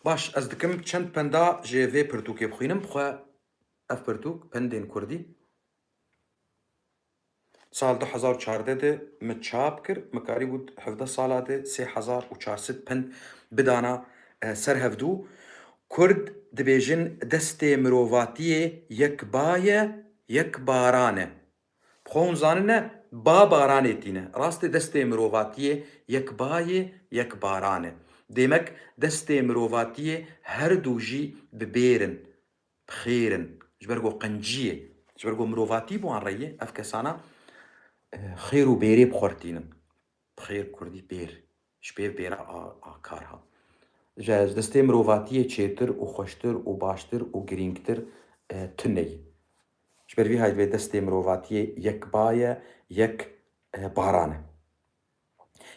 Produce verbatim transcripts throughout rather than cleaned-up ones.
Baş, ez dikim çend penda ji vê pirtûkê bixwînim. Bi xwe ev pirtûk pendên kurdî sal du hezar û çardeh de min çap kir. Min karîbû hevdeh sala de sê hezar û çar sed pend bidana, e, ser hevdû. Kurd dibêjin destê mirovatiyê yekba ye, yekbaran e. Bi xwe hûn zanine, ba baranê tîne. Rastê destê mirovatiyê yekba ye, yekbaran e. Demek destê mirovatiyê her du jî bi bêr in, bi xêr in. Ji ber ku qenciyê, ji ber ku mirovatî bi wan re ye, ev kesana, eh, xêr û bêrê bi xwe re tînin. Bi xêr kurdî bêr. Ji pêv bêra a, a kar ha. Ji, ji destê mirovatiyê çêtir û xweştir û baştir û girîngtir, e, tune ye. Ji ber vî hayî divê destê mirovatiyê yek ba ye, yek, e, baran e.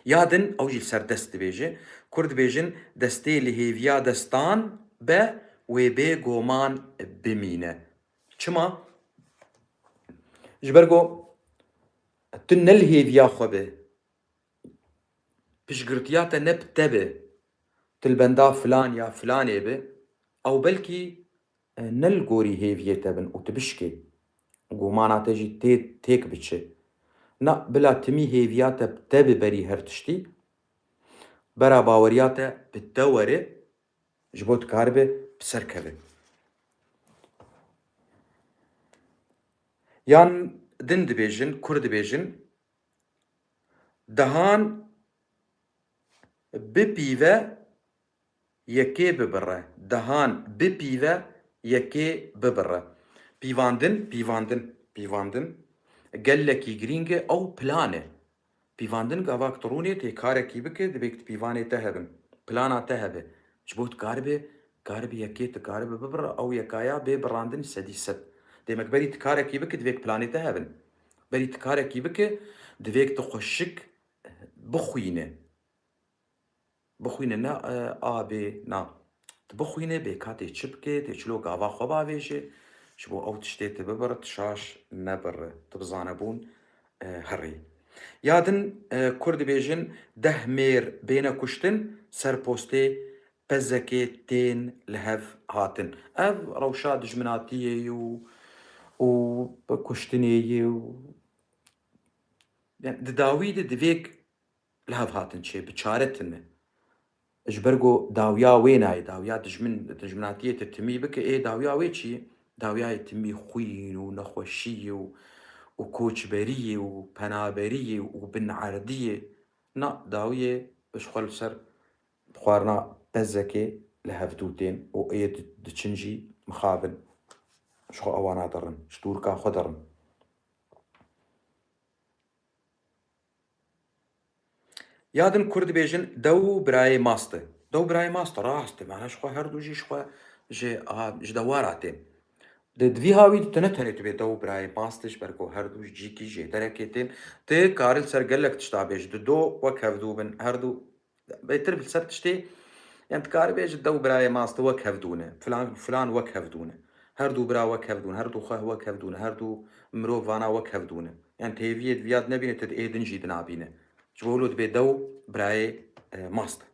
Ya din, ew jî li ser dest dibêje. Kurd dibêjin, destê li hêviya destan be, wê bê goman bimîne. Çima? Ji ber ku tu ne li hêviya xwe be, piştgirtiya te ne bi te be, tu li benda filan ya filanê be, ew belkî, e, ne li gorî hêviyê te bin û tu bişkê. Gomana te jî tê, têk biçe. Na, bila timî hêviya te bi te be berî her tiştî, bera baweriya te bi te were, ji bo dikaribe bi ser keve. Yan din dibêjin, kur dibêjin, dehan bipîve yekê bibire. Dehan bipîve yekê bibire. Pîvandin, pîvandin, pîvandin gelekî girîng e, ew plan e. Pîvandin gava tu rûnê tê karekî bike, divê tu pîvanê te hebin. Plana te hebe. Ji bo tu karibe, karibe yekê tu karibe bibire, ew yekaya bê birandin sedî sed. Demek berî tu karekî bike, divê planê te hebin. Berî tu karekî bike, divê tu xweşik bixwîne. Bixwîne ne, e, a bê, na. Tu bixwîne, bê ka tê çi bike, tê çilo gava xwe bavêje, ji bo ew tiştê tu bibire, tu şaş nebire. Tu bi zanebûn, e, herî. Ya din, e, kur dibêjin, deh mêr bêne kuştin, ser postê pezekê tên li hev hatin. Ev rewşa dijminatiyê ye û, û kuştinê ye û, yani, di dawî de divêk li hev hatin çê, bi çare tune. Ji ber ku dawiya wê nayê, dawiya dijmin, dijminatiyê te timî bike, ê dawiya wê çi ye? Dawiyayê timî xwîn û nexweşiyê û, û koçberiyê û penaberiyê û binerdiyê. Na, dawiyê ji xwe li ser xwarina pezekê li hevdû tên û ê di-, diçin jî mixabin. Ji xwe ewana derin, ji tûrika xwe derin. Ya din kur dibêjin, dew birayê mast e. Dew birayê mast e, rast e. Mana ji xwe her du jî ji xwe ji, a, ji dewara tên. Di, di vî hawî de tu ne tenê tu bê dew birayê mast e, ji ber ku her du ji cîkî jêderekê tên. Tu karî li ser gelek tişta bêj. Di do wek hevdû bin, her du bêtir li ser tiştê, yani tu karî bêjî dew birayê mast e wek hevdû ne. Filan, filan wek hevdû ne. Her du bira wek hevdû ne. Her du xweh wek hevdû ne. Her du mirov vana wek hevdû ne. Yani têviyê di viya de nebîne, te di ê din jî dinabîne. Ji bo wilo dibê dew birayê, e, mast e.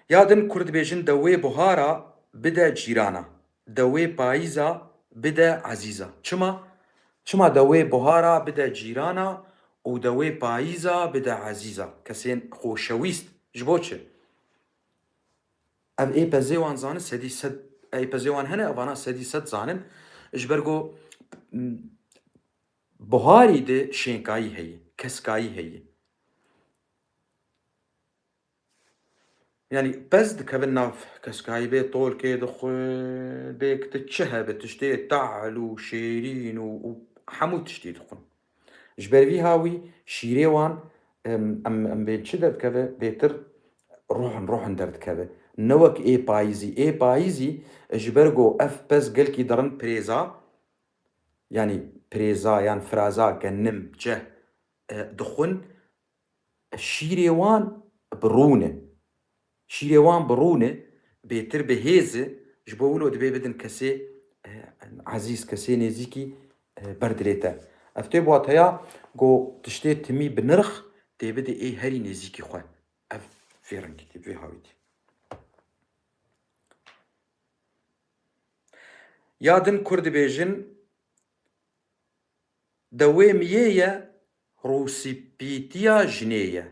Ya din kur dibêjin dewê buhara bide cîrana, dewê payîza bide ezîza. Çima? Çima dewê buhara bide cîrana û dewê payîza bide ezîza? Kesên xoşewîst. Ji bo çi? Ev ê pezê wan zanin, sedî sed, ê pezê wan hene, evana sedî sed zanin. Ji ber ku, m, buharî de şênkayî heye, keskayî heye. Yani pez dikevin nav keskayî, bê tolkê dixwe, bê ki tu çi hebe, tiştê tehl û şêrîn û, û hemû tiştî dixwin. Ji ber vî hawî şîrê wan, em, em, em bên çi derdikeve, bêtir rohin, rohin derdikeve. Ne wek ê payîzî. Ê payîzî, e, ji ber ku ev pez gelkî dirin pirêza, yanî pirêza yan firaza, genim, ceh, e, dixwin, şîrê wan bi rû ne. Şîrê wan bi rû ne, bêtir bi hêz e, ji bo wilo dibê bidin kesê, e, ezîz, kesê nêzîkî, e, ber dilê te. Ev tê bi wateya ku tiştê timî bi nirx tê bidê ê herî nêzîkî xwe. Ev vê rengî tê, vê hawî tê. Ya din Kurd dibêjin, dewê miyê ye, rûspîtiya jinê ye.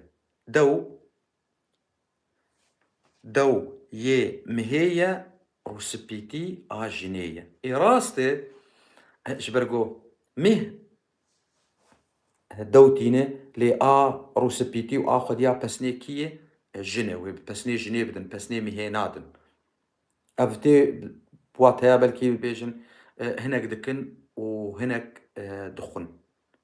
Dew, dew yê mihê ye, rûspîtî a jinê ye. Ê rast e, ji ber ku mih dew tîne, lê a rûspîtî û a xwediya pesnê kî ye? Jin e. Wê bi pesnê jinê bidin, pesnê mihê nadin. Ev tê bi wateya belkî bibêjin, e, hinek dikin û hinek, e, dixwin.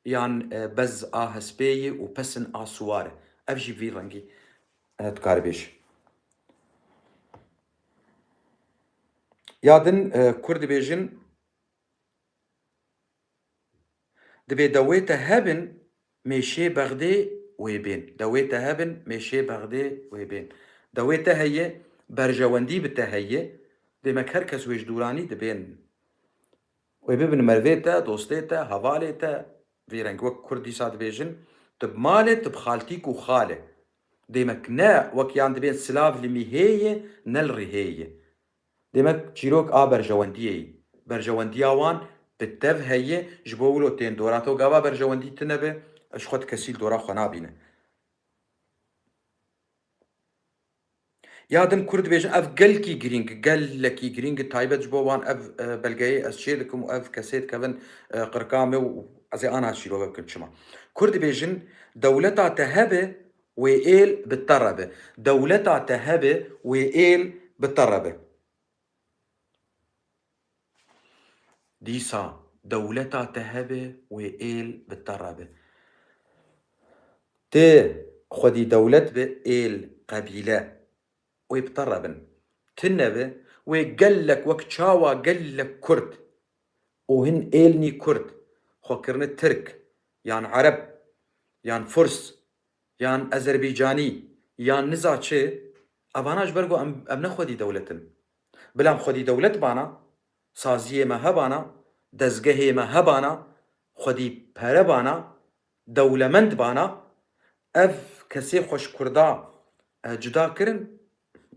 Yan, e, bez a hespê ye û pesin a siwar e. Ev jî vî rengî, e, dikare bêje. Ya din, e, Kurd dibêjin, Dibê dewê te hebin, mêşê bexdê wê bên. Dewê te hebin, mêşê bexdê wê bên. Dewê te heye, berjewendî bi te heye. Demek her kes wê ji dûranî dibên. Wê bibin mervê te, dostê te, hevalê te. Vî reng wek Kurd dîsa dibêjin, tu bi malê, tu bi xaltîk û xalê. Demek ne wek yan dibên silav li mîhê ye, ne li rihê ye. Demek çîrok a berjewendiyê yî. Berjewendiya wan bi tev heye, ji bo wilo tên dora te û gava berjewendî tune be, ji xwe ti kesî li dora xwe nabîne. Ya din Kurd dibêjin ev gelkî girîng, gelekî girîng, taybet ji bo wan ev, e, belgeyê ez çê dikim û ev kesê dikevin, e, qirka me û ez ê ana çîroke bikim çima. Kurd dibêjin dewleta te hebe, wê êl bi te re be. Dewleta te hebe, wê êl bi te re be. Dîsa dewleta te hebe, wê êl bi te re be. Ti xwedî dewlet be, êl, qebîle, wê bi te re bin. Ti nebe, wê gelek wek çawa gelek Kurd û hin êlnî Kurd xwe kirine Tirk, yan Ereb, yan Furs, yan Ezerbeycanî, yan niza çi, evana ji ber ku em, em ne xwedî dewlet in. Bila em xwedî dewlet bana, saziyê me hebana, dezgehê me hebana, xwedî pere bana, dewlemend bana, ev kesê xwe ji Kurda, e, cuda kirin,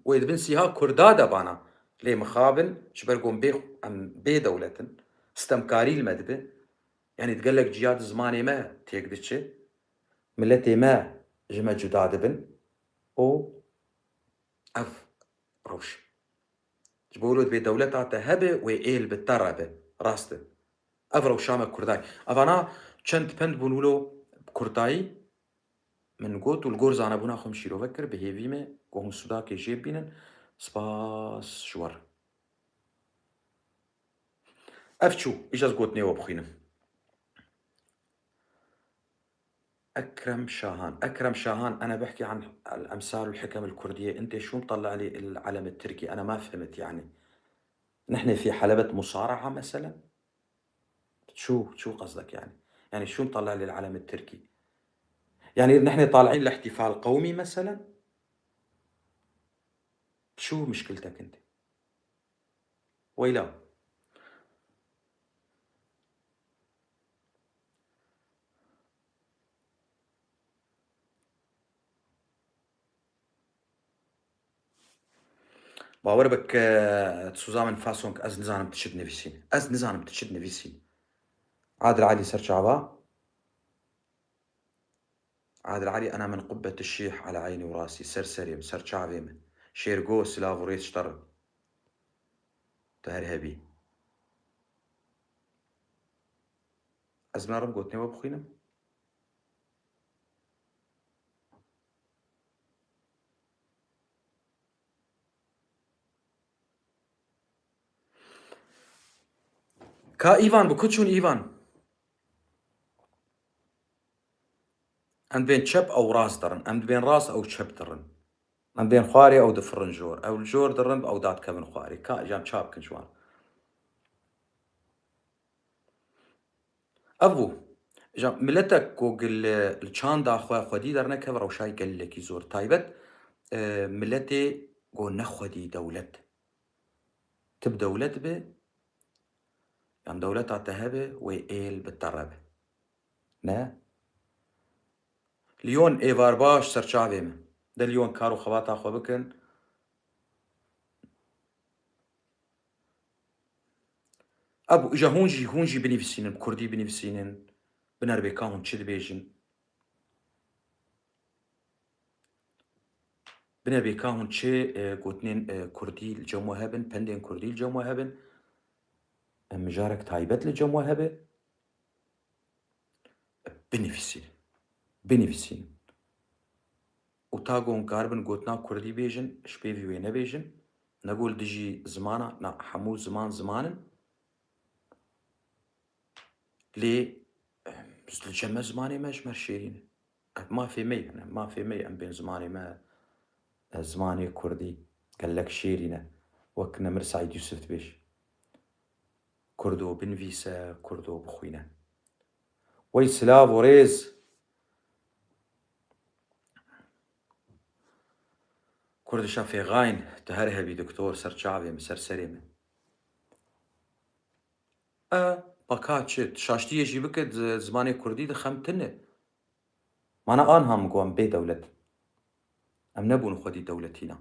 wê di bin sîha Kurda de bana. Lê mixabin, ji ber ku em bê, em bê dewlet in, stemkarî li me dibe. Yanî di gelek ciya di zimanê me têk diçe. Miletê me ji me cuda dibin û ev rewş. Ji bo wilo divê dewleta te hebe, wê êl bi te re be. Rast e. Ev rewşa me Kurda ye. Evana çend pend bûn wilo bi kurtayî min got û li gor zanebûna xwe min şîrove kir, bi hêvî me ku hûn sûdakê jê bibînin. Spas ji we re. Ev çû, îca ez gotinê we bixwînim. Ekrem Şahan. Ekrem Şahan, أنا بحكي عن الأمثال والحكم الكردية. أنت شو مطلع لي العلم التركي؟ أنا ما فهمت يعني. نحن في حلبة مصارعة مثلًا؟ شو، شو قصدك يعني؟ يعني شو مطلع لي العلم التركي؟ يعني نحن طالعين لاحتفال قومي مثلًا؟ شو مشكلتك أنت؟ ويلا. Bawer bike, e, Zusammenfassung, ez nizanim tu çi dinivîsîn. Ez nizanim tu çi dinivîsîn. Adil Alî serçava. Adil Alî, أنا من قبة الشيح على عيني وراسي, ser serê min, ser çavê min. Şêrgo, silav û rêz ji te re. Tu her hebî. Ez narim gotinê we bixwînim. Ka Îvan bi ku çûn Îvan? Em dibên çep ew rast dirin. Em dibên rast ew çep dirin. Em dibên xwarê ew difirin jor. Ew li jor dirin ew dadikevin xwarê. Ka jan çap kin ji wan. Ev bû. Îja miletek ku gil li çanda xwe xwedî dernekeve rewşayê gelekî zor. Taybet, e, miletê ku ne xwedî dewlet. Tu bi dewlet be, yan dewleta te hebe, wê êl bi te re be. Ne? Lyon êvar baş serçavê min. De Lyon kar û xebata xwe bikin. Ev, îja hûn jî, hûn jî binivîsînin, bi kurdî binivîsînin. Binêre bê ka hûn çi dibêjin. Binêre bê ka hûn çi, e, gotinên, e, kurdî li cem we hebin, pendên kurdî li cem we hebin. E, mijarek taybet li cem we hebe. Binivîsînin. Binivîsînin. Û ta ku hûn karibin gotina kurdî bêjin, ji pêvî wê nebêjin. Ne ku li dijî zimana, na, hemû ziman ziman in. Lê, em, li cem me zimanê me ji me re şêrîn e. Ev mafê me ye, ne, mafê me ye, em bên zimanê me, e, zimanê kurdî gelek şêrîn e. Wek Nemir Seîd Yûsif dibêj. Kurdo binivîse, Kurdo bixwîne. Wey silav û rêz. Kurdişa fêxayn, tu her hebî doktor, ser çavê min, ser serê min. E, baka çi? Tu şaştiyê jî bike, di zimanê kurdî de xem tune. Mana anha min got em bê dewlet. Em nebûn xwedî dewletî ne.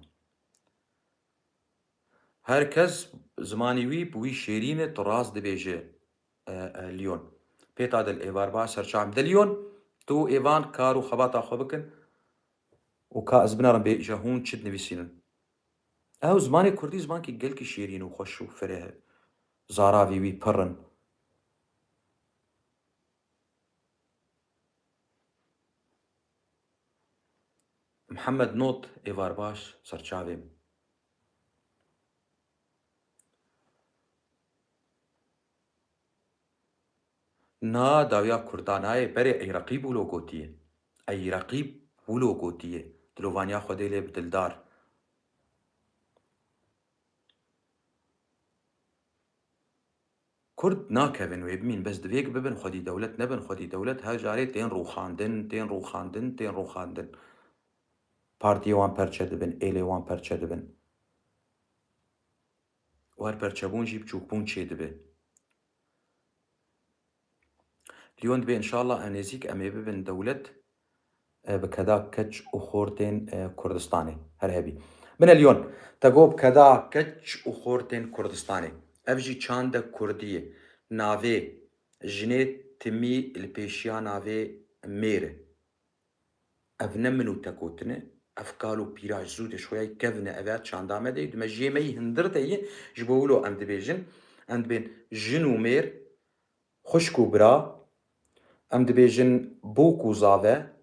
Her kes zimanî wî bi wî şêrîn e, tu rast dibêje, e, e, Lyon. Pêta dil êvar ba ser çavê min. De Lyon, tu êvan kar û xebata xwe bikin û ka ez binêrim bê îja hûn çi dinivîsînin. Ew zimanê kurdî zimankî gelkî şêrîn û xweş û fireh e. Zaravî wî pir in. Mihemed Not, êvar baş, ser çavê min. Na, dawiya kurda nayê, berê ey reqîb wilo gotiye. Ey reqîb wilo gotiye. Dilovaniya Xwedê lê bi dildar. Kurd nakevin wê bimîn, bes divêk bibin xwedî dewlet, nebin xwedî dewlet, her carê tên rûxandin, tên rûxandin, tên rûxandin. Partiyê wan perçe dibin, êlê wan perçe dibin. Û her perçebûn jî biçûkbûn çêdibe. Lyon dibê, înşallah, ew nêzîk em ê bibin dewlet, e, bi keda keç û xortên, e, Kurdistanê. Her hebî. Bine Lyon, te got bi keda keç û xortên Kurdistanê. Ev jî çandek kurdî ye. Navê jinê timî li pêşiya navê mêr e. Ev ne min û te gotine. Ev kal û pîra ji zû de ji xwe ya kevin e. Ev ya çanda me de ye. Dime jiyê me yî hindir de ye. Ji bo wilo em dibêjin. Em dibên jin û mêr, xwişk û bira, em dibêjin bûk û zave,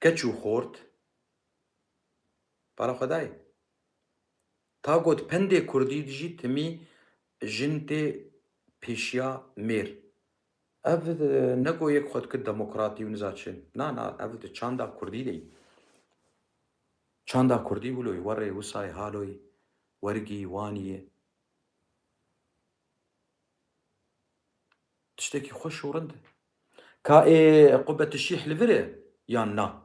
keç û xort. Para xwe dayê. Ta got pendê kurdî dijî timî jin tê pêşiya mêr. Ev, e, ne go yek xwe dikir demokratî û niza çi. Na, na, ev di çanda kurdî de yî. Çanda kurdî wilo yî, werê, wisayê, halo yî, wergî, wanî yê. Tiştekî xweş û rind e. Ka ê qubetişîh li vir e yan na?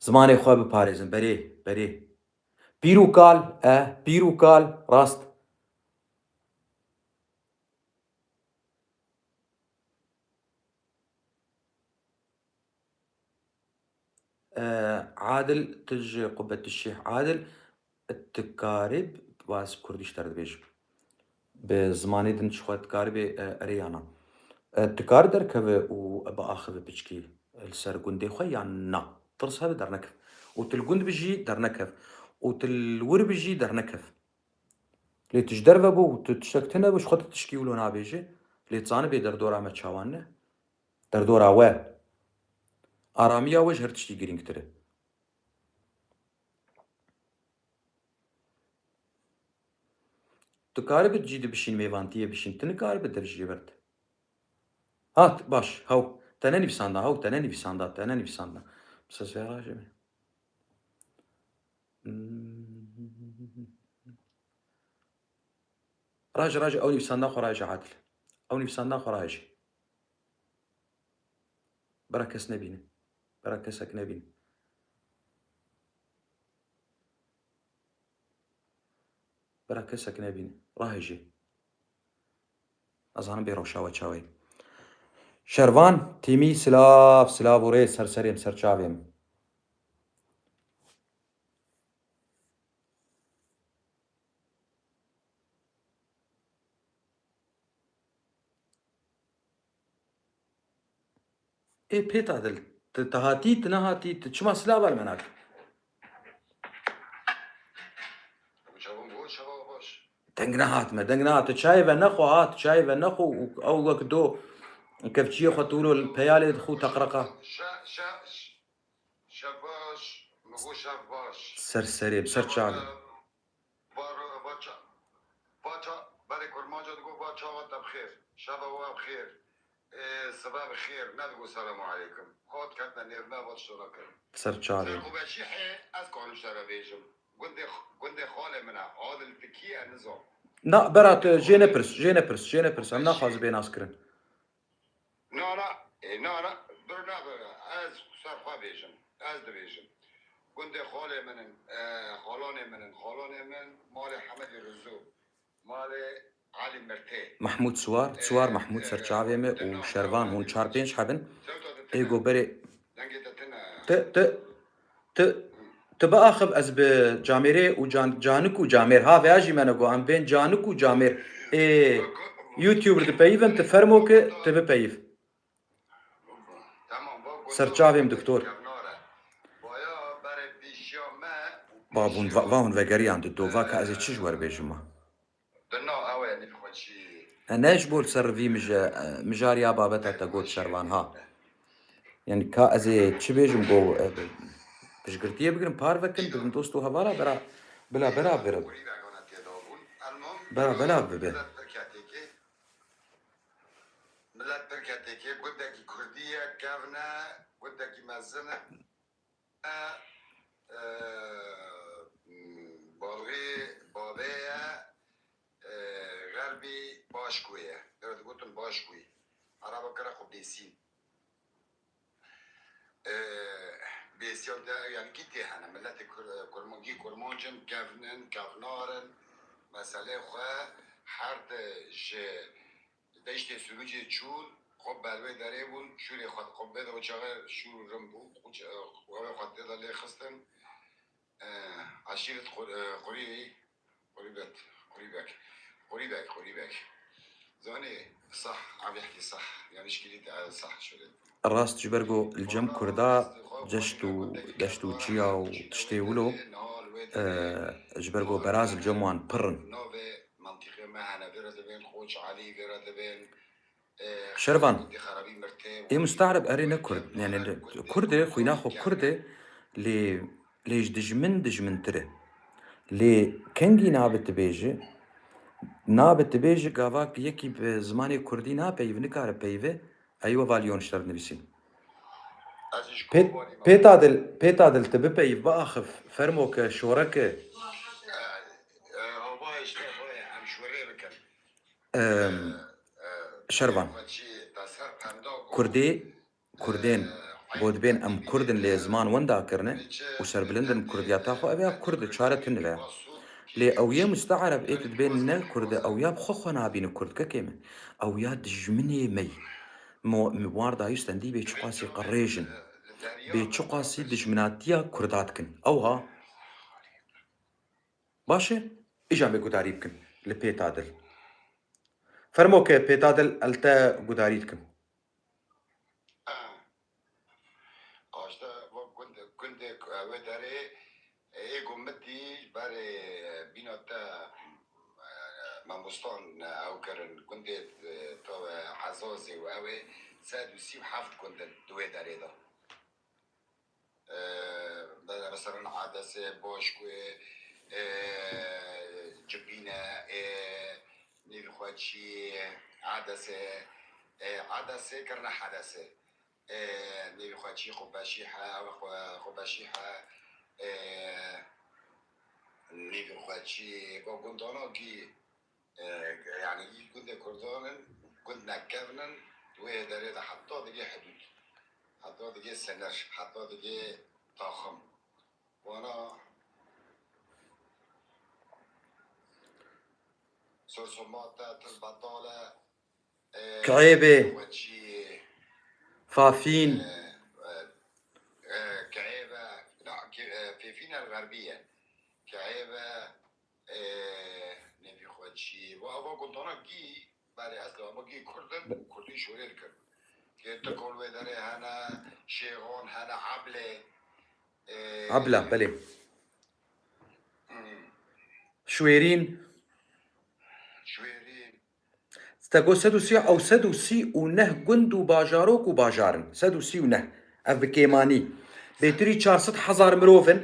Zimanê xwe biparêzin, berê, berê. Pîr û kal, e, pîr û kal, rast. E, Adil, tu ji Qubetişêh Adil, tu karî bas bi kurdî ji te re dibêjim. Bi zimanê din ji xwe dikarî bê, e, erê ya na. E, tu karî derkeve û biaxive piçkî li ser gundê xwe yan na? Tirs hebe dernekev. Û tu li gund bijî dernekev. Û tu li wir bijî dernekev. Lê tu ji derve bû, tu tiştek tune bû, ji xwe tu tişkî wilo nabêje. Lê tu zanibê derdora me çawan ne? Derdora we. Aramiya we ji her tiştî girîngtir e. Tu karibe cî de bişîn, mêvantiyê bişîn. Tu nikaribe dev jê berd. Hat, baş, haw. Te nenivîsanda, haw, te nenivîsanda, te nenivîsanda. Bi ses vê raje me. Raje, raje, ew nivîsanda xwe raje Adil. Ew nivîsanda xwe raje. Bera kes nebîne. Bera kesek nebîne. Bera kesek nebîne. Rahêjê. Ez zanim bê rewşa we çawa ye. Şervan, tîmî, silav, silav û rê ser serê min, ser çavê min. Ê pêta dil, tu, tu hatî, tu nehatî, tu çima silav li me nakî? Çavan bo, çava baş. Deng nehat me, deng nehat. Tu çayê ve nexwe ha, tu çayê ve nexwe û ew wek do kevçiyê xwe tu wilo peyalê dixwe teqreqa. Şe-, şe-, şe-, şev baş, min got şev baş. Ser serê, bi ser çavê. Va, va ça-, va ça-, berê Kurmanca digot, va çawa te bi xêr, şeva we bi xêr, ê, sibe bi xêr, nedigot selamu aleykum. Hat ketine nêv me, va tiştana kirin. Ser çavê. Ser xwe veşî he, ez kanim ji te re bêjim. Gundê x-, gundê xalê min e, Adil Tikî ye, nizam. Na, bera tu jê nepirs, jê nepirs, jê nepirs. Em naxwaze bê naskirin. Na, na, ê, na, na, bir nabe, ez ser xwe bêjim, ez dibêjim. Gundê xalê min in, e, xalanê min in, xalanê min, malê Hemedî Rizû, malê Elî Mirtê. Mehmûd Siwar, Siwar Mehmûd ser çavê me û Şervan hûn çar pênc heb in. Ê go berê. Dengê te tune. Ti, ti, ti, ti biaxiv ez bi camêrê û can-, canik û camêr. Ha veya jî me ne go em bên canik û camêr. Ê, YouTuber dipeyivin, ti fermo ki, ti bipeyîv. Ser çavêm doktor. Ba bûn va, va hûn vegeriyan di do, va ka ez ê çi ji we re bêjim ma? Di nav ew e, nîv xwe çi? E, ne ji bo li ser vî mije-, e, mijariya babeta te got Şervan ha. Yani ka ez ê çi bêjim go, e, piştgirtiyê bigirin, par vekin, bibin dost û hevala bera, bila bera birin. Bera bela bibe. Milet pir ketêkê, gundekî kurdî ye, kevn e, gundekî mezin e. E, balxê bavê ye, e, xerbî başkû ye. Pêre digotin başkûyî. Ereba kire xwe bêsîn. E, bêsiyan de, yani, gî tê hene. Miletê Kur-, Kurma-, gî Kurmanc in, kevn in, kevnar in. Meselê xwe her di ji Deştê Sirûcê çûn, xwe ber wê derê bûn, şûrê xwe, xwe bê de o çaxê şûr û rim bû, xwe ç-, xwe xwe tê de lê xistin. Eh, eşîret Qur-, eh, Qurî-, Qurîbet, Qurîbek, Qurîbek, Qurîbek. Zanî, sah, em yehkî sah, yani şkilî te sah şûrê. Rast ji ber ku li cem Kurda ceşt û deşt û çiya û tiştê wilo, eh, ji ber ku beraz li cem wan pir in. Navê mentiqê me hene, vê re dibên Koç Elî, vê re dibên, eh, Şervan, Xelîl Xerabî Mirtê ê û muste'reb erê ne Kurd, yani Kurd e, xwîna xwe Kurd e, lê, lê ji dijmin dijmintir e. Lê kengî nabe tu bêjî, nabe tu bêjî gava yekî bi zimanê Kurdî napeyiv, nikare peyive, Eywa valyon ji te re nivîsîn. Pê-, Pêta dil, pêta dil, tu bipeyîv, biaxif, fermo ke, şore ke. Em, Şervan. Kurdê, Kurdên, go dibên em Kurd in lê ziman wenda kirine û serbilind in bi Kurdiyata xwe, ev ya Kurd e, çare tune ve ya. Lê ew yê muste'reb ê tu dibên ne Kurd e, ew ya bi xwe xwe nabîne Kurd, kekê min. Ew ya dijminê me yî. Mo-, mi war dayî stendî bê çiqasî qirêj in. Bê çiqasî dijminatiya Kurda dikin. Ew ha. Baş e? Îja me gudarî bikin li pêta dil. Fermo ke pêta dil el te gudarî dikim. Aşta va gund-, gundê wê derê, ê ku mitî berê bîna te, e, mamostan ew kirin, gundê, e, to, e, Ezazê û ew ê sed û sî û heft gund in di wê derê de. E, be-, mesela Adese, Başkuyê, e, Cibîne, e, nîvxweçî, Adese, e, Adese kirine Hedese. E, nîvxweçî xwe beşî he, ew xwe, xwe beşî he, e, nîvxweçî, go gundana gî, e, yani gî gundê Kurdan in, gund nekevn in, wê derê de heta digê hidûd. Heta digê senir, heta digê taxim. Wana Sorsoma te til betal e, Ki'êbê, Fafîn. Ki'êbe, na, ki-, e, Fêfîn el Xerbî ye. Ki'êbe, e, nêvî xwe çi? Wa, wa gundana gî, berê ez ama gî Kurd in û Kurdî şûrê dikin. Kê tu kol wê derê hene, Şêxon hene, Eblê. Ee, Ebla, belê. Şwêrîn. Şwêrîn. Te got sed û sî, ew sed û sî û neh gund û bajarok û bajar in. Sed û sî û neh. Ev bi kêmanî. Bêtirî çar sed hezar mirov in.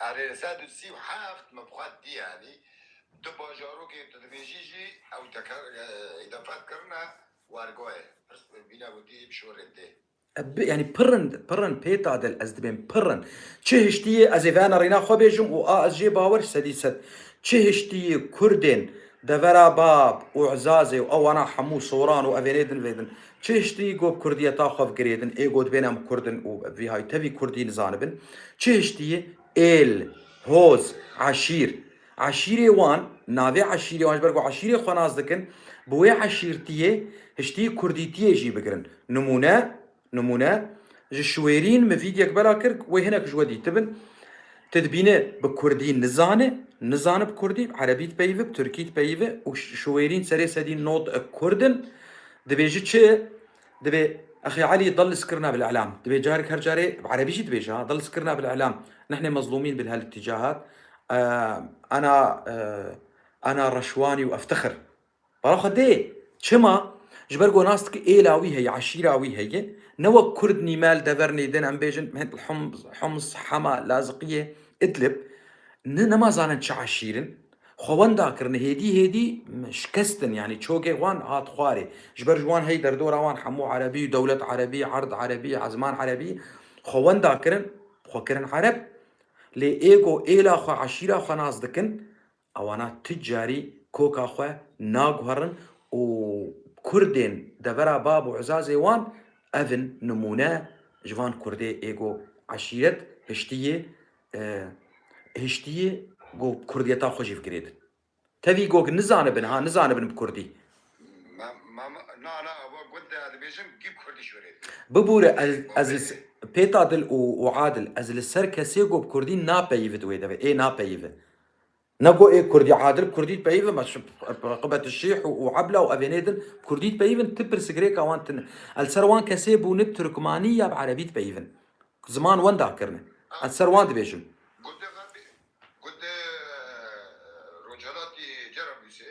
Erê, sed û sî û heft me bi xwe dî, yanî du bajarokê tu dibêjî jî ew teker, e, îdafet kirine wergoyê. Pirs bîne gotî bişorê dê. Bi-, yanî pirin, pirin pêta dil ez dibêm pirin. Çi hiştiyê ez ê vena rêna xwe bêjim û a ez jê bawer sedî sed. Çi hiştiyê Kurdên devera Bab û Ezazê û ewana hemû Soran û evênê din vêdin. Çi hiştiyê go bi Kurdiyeta xwe vigirêdin, ê go dibên em Kurd in û vî hay tevî Kurdî nizanibin. Çi hiştiyê êl, hoz, eşîr. Eşîrê wan, navê eşîrê wan ji ber ku eşîrê xwe nas dikin, bi wê eşîrtiyê hiştiyê Kurdîtiyê jî bigirin. Nimûne, nimûne, ji Şwêrîn min vîdyek bela kir, wê hinek ji we dîtibin. Tu dibîne bi Kurdî nizane, nizane bi Kurdî, bi Erebî dipeyive, bi Tirkî dipeyive û Ş-, Şwêrîn serê sedî not Kurd in. Dibêje çi? Dibê, exî Elî, dal li skirina bil îlam. Dibê carek her carê, bi Erebî jî dibêje ha, dal li skirina bil îlam. Nehne mezlûmîn bil hel îtîcahat. Eee, ana, eee, ana reşwanî û eftixir. Bara xwe dê. Çima? Ji ber ku nas dike êla wî heye, eşîra wî heye. Ne wek Kurd nîmel dever nêdin, em bêjin, Homs, Homs, Hema, Laziqiyê, Idlib. Ne, nema zanin çi eşîr in. Xwe wenda kirine, hêdî hêdî şikestin, yanî çokê wan hat xwarê. Ji ber ji wan hey derdora wan hemû erebî, dewlet erebî, erd erebî, ezman erebî, xwe wenda kirin, xwe kirin ereb. Lê ê ku êla xwe, eşîra xwe nas dikin, ewana tu carî koka xwe naguherin û Kurdên devera Bab û Ezazê wan ev in nimûne ji van Kurdê ê ku eşîret hiştiyê, e, hiştiyê ku Kurdiyeta xwe jî vigirêdin. Tevî gog nizanibin, ha, nizanibin bi Kurdî. Ma, ma, ma, na, na, ewa gund de dibêjim, gî Kurdî şûrê. Bibûre, ez, ez li s-, pêta dil û, û adil, ez li ser kesê go bi Kurdî napeyivit wê devê, ê napeyivin. Ne go ê Kurdî adil, Kurdî peyivin, ma şu qibet şîh û, û ebla û evênê din, Kurdî peyivin, ti pirsgirêka wan tine. El ser wan kesê bûne bi Turkmanî ya bi Erebî dipeyivin. Ziman wenda kirine. Ez ser wan dibêjim. Gundê Xerbî, gundê Rojhelatî Cerablûsê,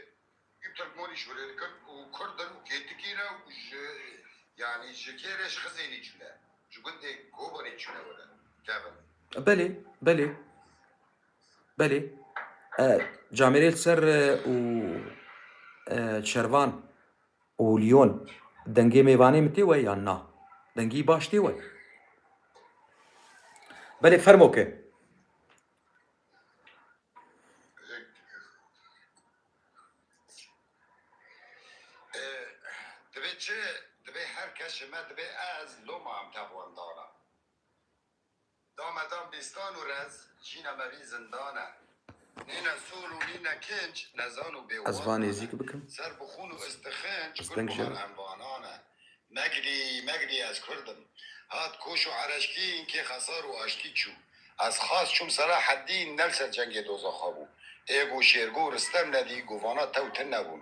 î Tirkmanî şûrê dikin û Kurd in û kêtikî ne û ji, yanî ji kê re ji Xizênî çûne. Ji gundê Kobanê çûne were. Kevin. Belê, belê. Belê. E, camêrê li ser, e, û, e, Şervan û Lyon dengê mêvanê min tê we yan na? Dengî baş tê we? Belê, fermo ke. E, divê çi? Divê her kes ji me divê ez loma em tevwendana. Dame dan bîstan û rez, jîna me vî zindan e. Nîne sol û nîne kinc, nezan û bêwan. Ez va nêzîk bikim. Ser bi xûn û istixinç, gul bihar em vanan e. Meglî, meglî ez Kurd im. Hat koş û ereşkî, kê xesar û aştî çû. Ez xas çûm Selaheddîn, ne li ser cengê dozaxa bû. Ê go Şêrgo û Ristem nedî, govana tew tune bûn.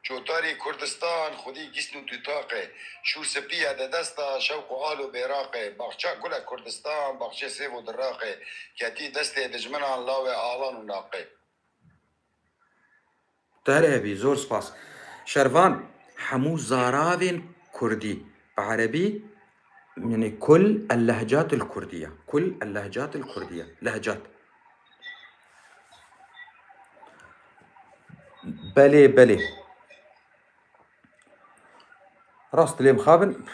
Cotarî Kurdistan, xwedî gîsn û tutaqê. Şûr spî ye di desta, şewq û al û bêraqê. Baxça gul e Kurdistan, baxçê sêv û diraqê. Ketî destê dijminan, lawê alan û naqê. Te her hebî, zor spas. Şervan, hemû zaravên Kurdî, bi Erebî, yanî kul el-lehcat el-Kurdiye. Kul el-lehcat el-Kurdiye. Lehcat. Belê, belê. Rast dilê mixabin.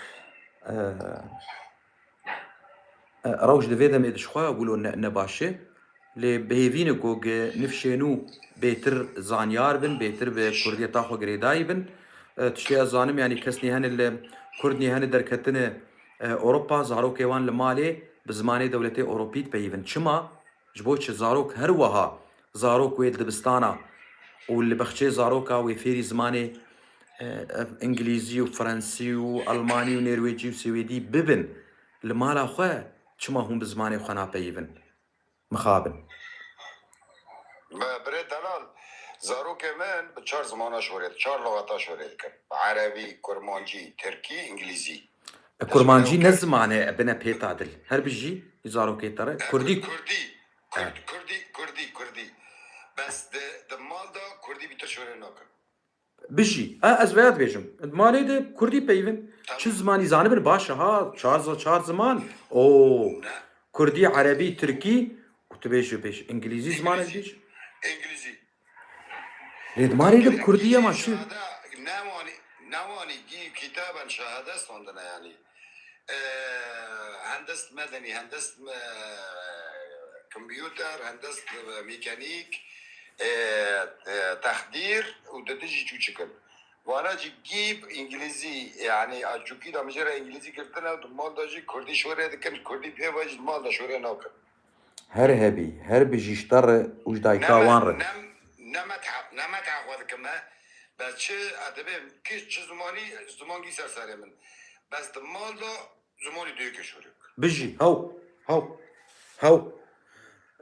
E, e, rewş di vê demê de ji xwe ya wilo ne, ne baş e. Lê bi hêvî ne ku gi nifşê nû bêtir zanyar bin, bêtir bi kurdiyeta xwe girêdayî bin. E, tiştê ez zanim, yanî kes nî hene li Kurd nî hene derketine, e, Ewropa, zarokê wan li malê bi zimanê dewletê Ewropî dipeyivin. Çima? Ji bo çi zarok her wiha, zarok wê dibistana û li bexçê zaroka wê fêrî zimanê, e, ev, îngilîzî û frensî û elmanî û nêrwêcî û swêdî bibin, li mala xwe çima hûn bi zimanê xwe napeyivin? Mixabin. Me birê delal, Zarokê min bi çar zimana şorê, çar lugata şorê dikin. Erebî, kurmancî, tirkî, îngilîzî. E, kurmancî ne ziman e, bine pêta dil. Her bijî, zarokê te re. E, Kurdî. Kurdî. Kurd, Kurdî, Kurdî, Kurdî. Bes di, di mal de Kurdî bîtir şorê nakin. Bijî. E, ez veya dibêjim. Di malê de Kurdî peyvin. Tamam. Çi zimanî zanibin baş e ha? Çar, za- çar ziman. Oo. Ne. Kurdî, Erebî, Tirkî. Û tu bêjî, bêj. Îngilîzî ziman e, bêj. Îngilîzî. Lê di malê de bi Kurdî ye ma çi? Şahada, newanî, newanî gî kitaben şahade standine yanî. Ee, hendest medeni, hendest me-, kompüter, hendest, e, mekanik, e, e, texdîr û di dijî çûçikin. Vana jî gî îngilîzî, yanî a çûkî de mijê re îngilîzî girtine û di mal de jî Kurdî şorê dikin, Kurdî pê ve jî di mal de şorê nakin. Her hebî, her bijî ji te re û ji dayika wan re. Nemet ha-, nemet ha xwe dikim e. Bes çi, e, dibê kî çi zimanî, ziman gî ser serê min. Bes di mal de zimanî duyê ke şorê bike. Bijî, hew, hew, hew.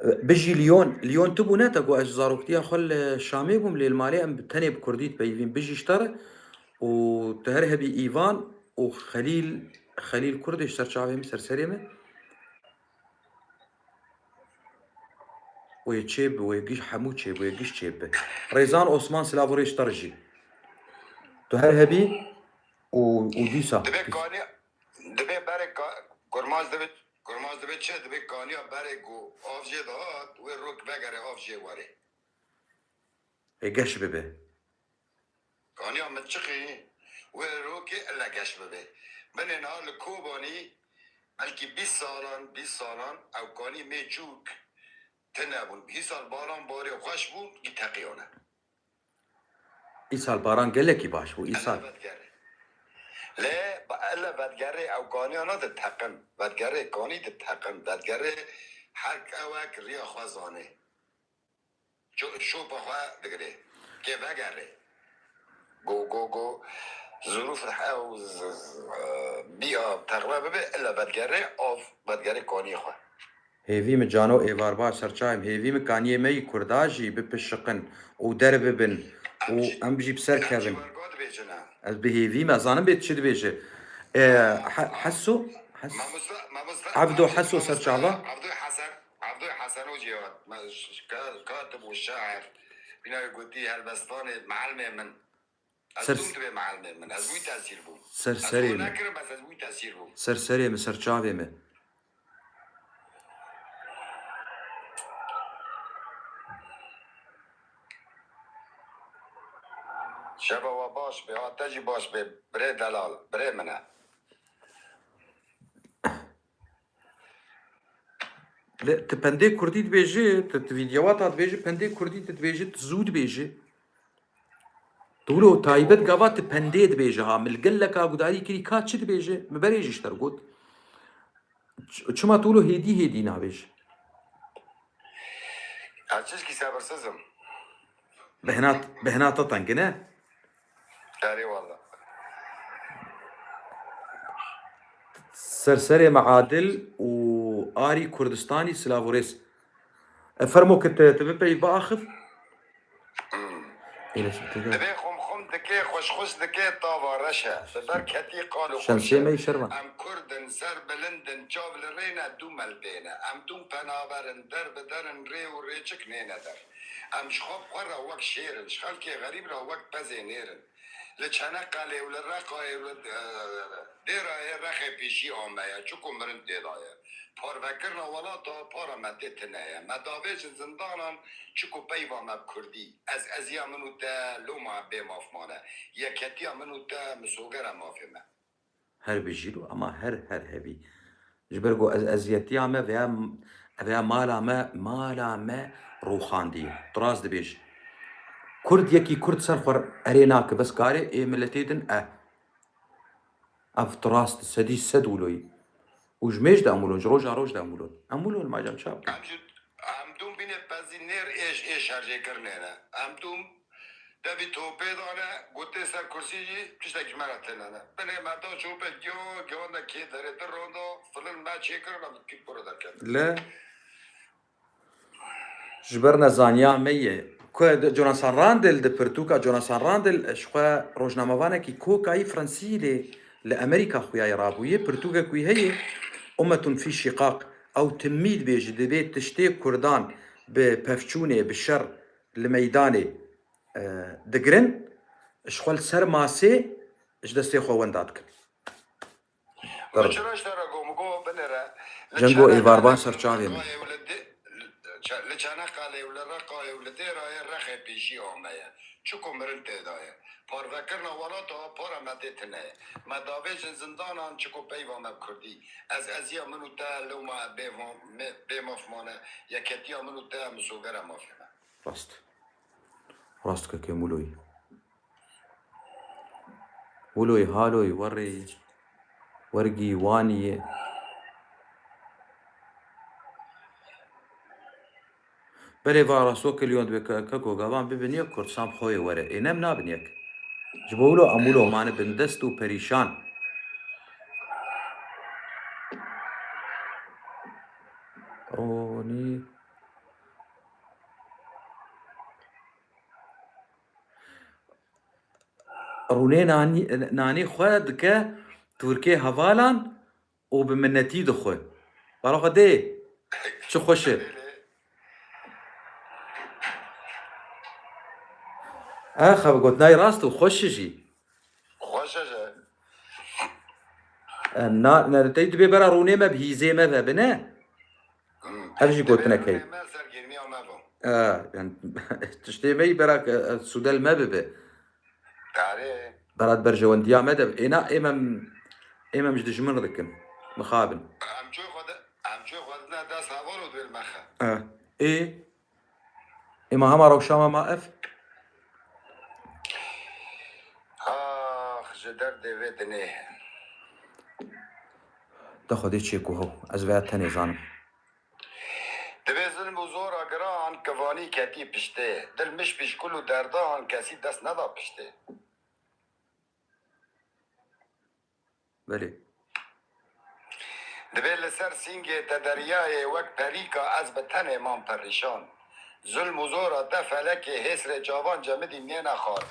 E, bijî Lyon, Lyon tu bûne te ku ez ji zaroktiya xwe li Şamê bûm, lê li malê em bi tenê bi Kurdî dipeyivîn. Bijî ji te re û tu her hebî Îvan û Xelîl, Xelîl Kurdê ji ser çavê min, ser serê min. Wê çêbi, wê giş hemû çêbi, wê giş çêbi. Rêzan Osman, silav û rêz ji te re jî. Tu her hebî û, û dîsa. Dibê kanî, dibê berê ka-, kurmac dibê, kurmac dibê çi? Dibê kaniya berê ku av jê dihat, wê rok vegere av jê werê. Ê geş bibe. Kaniya min çiqî wê rokê ile geş bibe. Binê niha li Kobanî belkî bîst salan, bîst salan ew kanî mêçûk tune bûn. Hîsal baran barê xweş bû, gî teqiyane. Îsal baran gelekî baş bû, îsal. Ele vedgerê. Lê ba-, ele vedgerê ew kaniya ne diteqin. Vedgerê kanî diteqin. Vedgerê her ewek riya xwe zanê. Ço-, şopa xwe digirê. Kê vegerê. Go, go, go. Zurûf ew z-, z-, e, bîya texme bibe, illa vedgerê av, vedgerê kaniyê xwe. Hêvî min cano êvar baş serçayê min. Hêvî min kaniyê me yî kurda jî bipişiqin û derbibin û em jî bi ser kevin. Em jî wergo dibêjin ha. Ez bi hêvî me, zanim bê çi dibêje. E, he-, Heso, Hes-, Mamosta, mamosta, Evdo mamosta, Heso mamosta, serçava. Evdo Hesen. Evdoy Heseno jî hat. Me ş-, ş-, ka-, katib û şair. Bîna wî gotî helbestanê meelmê min. Ez Ser- dûm dibê meelmê min. Ez wî tesîr bûm. Ser Ez serê xwe min. Nekirim, bes ez wî tesîr bûm. Ser serê min, ser çavê min. Şeva we baş be, ha te jî baş be, birê delal, birê min e. Lê tu pendê kurdî dibêjî, tu, tu vîdeoya te dibêjî, pendê kurdî tu dibêjî, tu zû dibêjî. Tu wilo taybet gava tu pendê dibêjî ha, min li geleka gudarî kirî ka çi dibêjî, min berê jî ji te re got. Ç-, çima tu wilo hêdî hêdî nabêjî? Ez çişkî sebirsizim. Bihna, bihna te teng e, ne? Erê wala. Ser serê me Adil û Arî Kurdistanî, silav û rêz. E, fermo ke te, te bipeyv biaxiv. Hmm. Dibê xum xum dike, xweş xweş dike, tava reş e. Bi ber ketî qal û xweş e. Şemsiyê me yî şervan. Em Kurd in, ser bilind in, çav li rê ne, dû me li pê ne. Em dûm penaber in, der bi der in, rê û rêçik nêne der. Em ji xwe bi xwe re wek şêr in, ji xelkê xerîb re wek pezê nêr in. Li Çeneqelê û li Reqayê û li, e, Dêrayê rexê pêşî ame ye, çiku mirin tê de ye. Parvekirina welata para me tê tune ye. Me davêjin zindanan, çiku peyva me bi kurdî. Ez eziya min û te loma bê maf mane. Yeketiya min û te misogera mafê me. Her bijî û ama her, her hebî. Ji ber ku ez, eziyetiya me veya, veya mala me, mala me rûxandiye. Tu rast dibêjî. Kurd yekî Kurd ser xwe erê nake, bes karê ê miletê din e. Ev tu rast, sedî sed wilo yî. Û ji mêj de em wilo, ji roja roj de em wilo. Em wilo, ma cem çap. Em ji, em dûm bînê pezî nêr êş, ê şerjêkirinê ne. Em dûm Devî topê dane, gotê ser kursî jî tiştekî ji me re tune ne. Binê me da çopê giyo, giyan de kê derê di rondo, filin me çêkirin, em kî kuro derketin. Le ji ber nezaniya me ye, Ku di Jonathan Randall, di pirtûka Jonathan Randall, ji xwe rojnamevanekî kokayî Fransî lê li Amerîka xuyaye rabûye. Pirtûkek wî heye, Ummetun fî şiqaq, ew timî dibêje, dibê tiştê Kurdan bi pevçûnê, bi şer li meydanê, e, digirin, ji xwe li ser masê ji destê xwe wenda dikin. Min çira ji te re got, min got, binêre. Li Cengo Çanakkale êvarban û ser li çavê min. Reqayê û li Dê-, li Ça-, li Çanakkale û li Reqayê û li Dêrayê rexê pêşî ame ye. Çiku mirin tê de ye. Parvekirina welata para me tê tune ye. Me davêjin zindanan çiku peyva me bi kurdî. Ez eziya min û te, lewma bê va-, me-, bê maf mane. Yeketiya min û te misovera mafê me. Rast. Rast kekê Muloyî. Wûloyî, Haloyî, Werreyî, Wergî, Waniyê. Belê va rasto kiliyon dibe ke-, keko gavan bibin yek Kurdistan bi xwe yê were. Ê nem nabin yek. Ji bo wilo em wilo mane bindest û perîşan. Ronî. Rûnê nanî, nanî xwe dike tûrkê hevalan û bi minnetî dixwe. Bala xwe dê, çi xweş e. Ex, ev gotinayî rast û xweş e jî. Xweş e jî. E, na, ne, tey dibê bera rûnê me bi hîzê me ve bine. Hmm. Ev jî gotinek heye. Dibê rûnê me sergêrmiya me bo. E, yani, tiştê me yî bera ke, e, sûdel me bibe. Tarê. Bera di berjewendiya me de. Êna êmem, êmem ji dijmin re dikin. Mixabin. Em çû xwe de, em çû xwe dine dest heval û dibê li me xe. E. Ê. Êma hema rewşa me ma ev. Ax, ji derdê vê dinê. De Xwedê çêku hew. Ez vêya tenê zanim. Divê zilm û zora giran kivanî ketî piştê. Dil miş pîşkul û derdan kesî dest neda piştê. Belê. Divê li ser sîngê te deryayê wek perîka ez bi tenê mam perîşan. Zulm û zora te felekê hêsrê çavan cemidî nêne xar.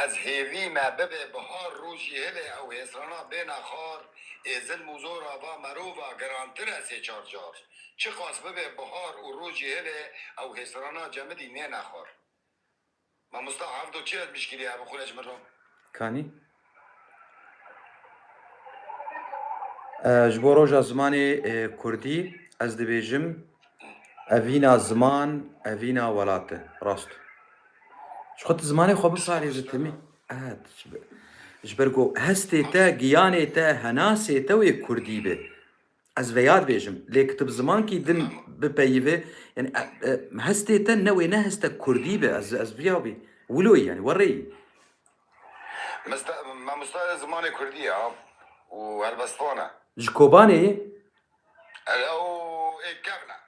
Ez hêvî me bibe bihar rojî hilê ew hêsrana bêne xar. Ê zilm û zora va merova girantir e sê çar car. Çiqas bibe bihar û rojî hilê ew hêsrana cemidî nêne xar. Mamosta, hevdo çi ez mişkilî hebe xwine ji min re? Kanî? E, ji bo roja zimanê, e, kurdî ez dibêjim, evîna ziman, evîna welat e. Rast. Ji xwe tu zimanê xwe biparêze temî. Evet, ji ber, ji ber ku hestê te, giyanê te, henasê te wê kurdî be. Ez vêya dibêjim, lê ki tu bi zimankî din bipeyive, yani, e, e, hestê te ne wê ne heste kurdî be, ez, ez viya bî. Wilo yî, yani, werê yî. Mista-, mamosta zimanê kurdî ya û helbestvan e. Ji Kobanê yî? Ew ê kevn e.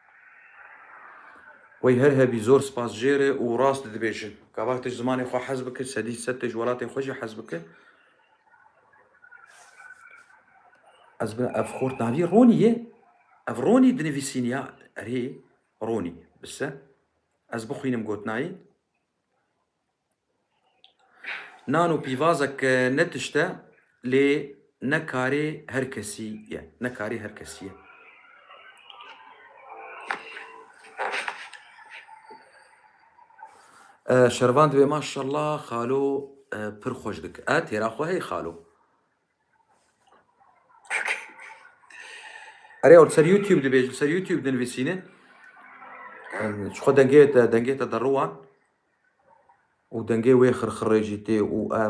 Wey her hebî, zor spas jê re û rast dibêjin. Gava tu ji zimanê xwe hez bike, sedî sed te ji welatê xwe jî hez bike. Ez bi ev xort navî Ronî ye. Ev Ronî dinivîsîn ya. Erê, Ronî. Bise. Ez bixwînim gotinayî. Nan û pîvazek, e, ne tişt e, lê ne karê her kesî ye. Ne karê her kesî ye. E, Şervan dibê, maşallah, xalo, e, pir xweş dik. E, têra xwe hey xalo. Erê, ew li ser YouTube dibêje, li ser YouTube dinivîsîne. Em, ji xwe dengê te, dengê te derû wan. Û dengê wê xirxirê jî tê û, e,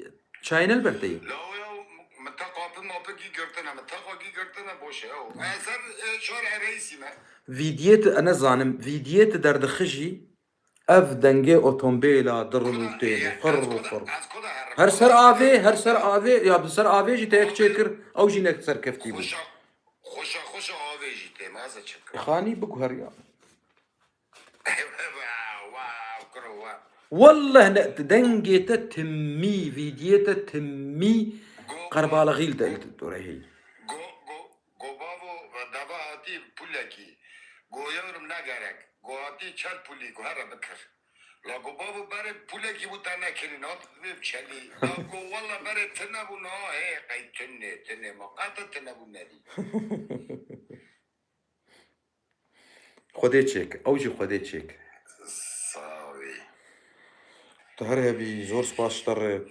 e, çayê ne li ber te ye? La ya, min te qapî mapî gî girtine, min te xwe gî girtine, boş e, ew. E, ser, e, şar e reîsî me. Vîdiyê tu, e, nezanim, vîdiyê tu derdixijî, ev dengê otombêla dirin û tên û xirr û xirr. Her ser avê, her ser avê, ya bi ser avê jî te yek çêkir, ew jî ne serkeftî bû. Xweşa, xweşa, xweşa avê jî tê, ma ez ê çi bikim? Xanî biguher ya. Wow, wow, kuro, wow. Wallah ne, dengê te timî, vîdiyê te timî. Go, go, qerbalaxî li te, go, li te dorê heyî. Go, go, go bavo, dava hatî pulekî. Go yewrim ne gerek. Go hatî çend pulî, go here bikir. La go bavo berê pulekî bû te nekirî, na tu dibê biçelî. La go walla berê tune bû, na hê qey tune, tune ma qete tune bû nerî. Xwedê çêk, ew jî Xwedê çêk. Sağ ol. Tu her hebî, zor spas ji te re.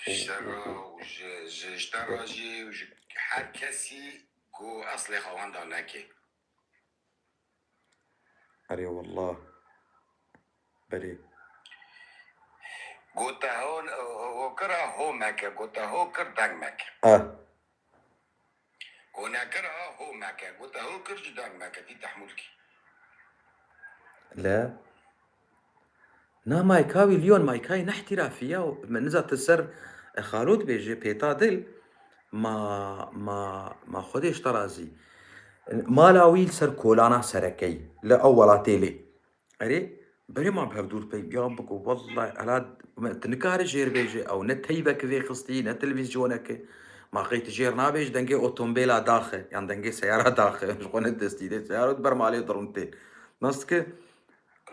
Ji te re û ji, ji, ji te re jî û ji her kesî ku eslê xwe wenda neke. Erê wallah. Belê. Gote ho, ho kir a ho meke, gote ho kir deng meke. Ah. Go nekir a ho meke, gote ho kir jî deng meke, tî tehmûl kî. Le. Na mayka wî Lyon maykayê nehtirafî ya. Me niza tu ser, e, Xalo dibêje pêta dil. Ma, ma, ma Xwedê ji te razî. Mala wî li ser kolana serekeyî. Li ew welatê lê. Erê, berê ma bi hevdûr pey ya biko, wellay, hela me, tu nikare jêr bêje, ew ne teyvek vê xistî, ne televîzyoneke. Ma qey tu jêr nabêj, dengê otombêla daxe, yan dengê seyara daxe, ji xwe ne destî dê, seyara di ber malê dirûn tê. Nas dike?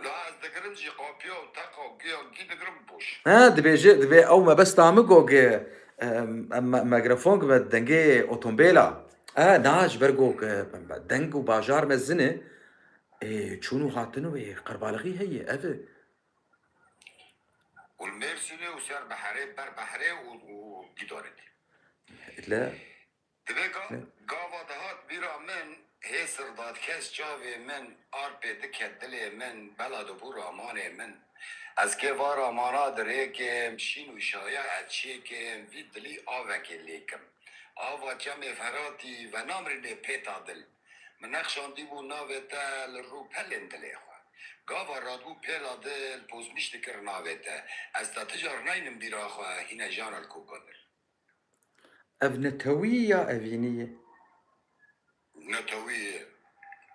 La ez digirim jî qapiya û teqa û giya gî digirim boş. He, dibêje, dibê ew mebesta min go ge, em, em, me-, megrafon me dengê otombêla. E, na, ji ber go ge, deng û bajar mezin e. Ê, çûn û hatin wê qerbalixî heye, ev e. Û li Mêrsînê û ser beherê, ber beherê û, û dîdarê dî. Le. Divê ga-, ne? Gava dihat bîra min, hê sir dadkes çavê min, arpê diket dilê min, bela dibû ramanê min. Ez kê va ramana dirêkim, şîn û şaya ez çêkim, vî dilî avekê lêkim. Ava çemê Feratî venamrînê pêta dil. Min nexşandîbû navê te li rû pelên dilê xwe. Gava radbû pêla dil, pozmîş dikir navê te. Ez te ti car naynim bîra xwe, hîne jana li koka dil. Ev netewî ya evînî ye? Netewî ye.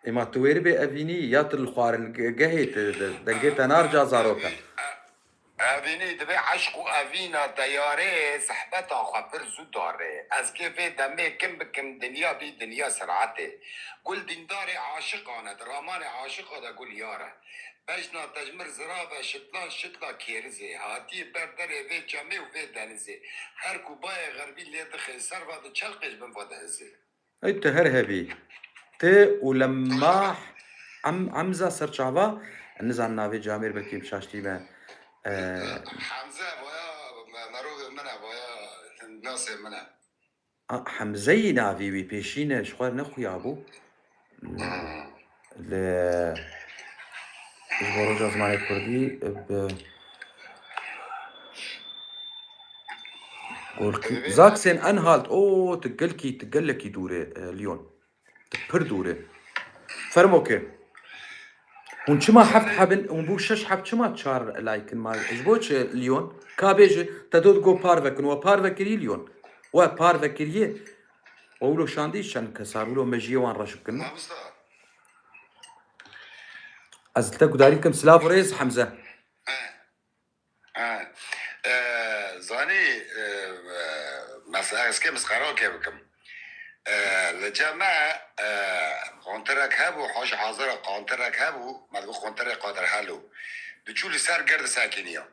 Ê ma tu wêribê evînî ya tu li xwarin ge-, gehê tu de-, dengê te narca zaroka. Evî-, e-, evînî dibê eşq û evîna te yarê sehbeta xwe pir zû darê. Ez kê vê demê kim bikim dinya bî dinya siratê. Gul dîndarê aşiqan e, di ramanê aşiqa de gul yar e. Bejna te ji mir zirav e, şitlan şitla kêrizê. Hatiyê ber derê vê çemê û vê denizê. Her ku bayê xerbî lê dixê, serva di çelqê ji bin ve dihizê. Ey tu her hebî. Tu û Lemmah Em-, Emza Serçava, nizan navê camêr belkî bi şaştî me. E, Hemze, vaya, me-, merovê min e, vaya, nasê min e. A, Hemzeyî navî wî pêşîne ji xwe nexuyabû. Li, ji bo roja zimanê kurdî bi Gorkî. Sachsen-Anhalt, o, tu gelkî, tu gelekî dûr e, e, Lyon. Tu pir dûr e. Fermo ke. Hûn çima heft hebin, hûn bû şeş heb, çima çar laykin ma? Ji bo çi Lyon? Ka bêje, te dot go parve kin, we parve kirî Lyon. We parve kiriye. We wilo şandî çend kesar, wilo mejiyê wan reş bikin. Mamosta. Ez li te gudarî dikim, silav û rêz Hemze. He. Ha. E, zanî, e, e, mesela ez kê misqarokê bikim. E, li cem me, e, kontirek hebû, hoş hazir e, kontirek hebû, me dibû kontirê Qadir Helo. Diçû li ser gir disekiniya.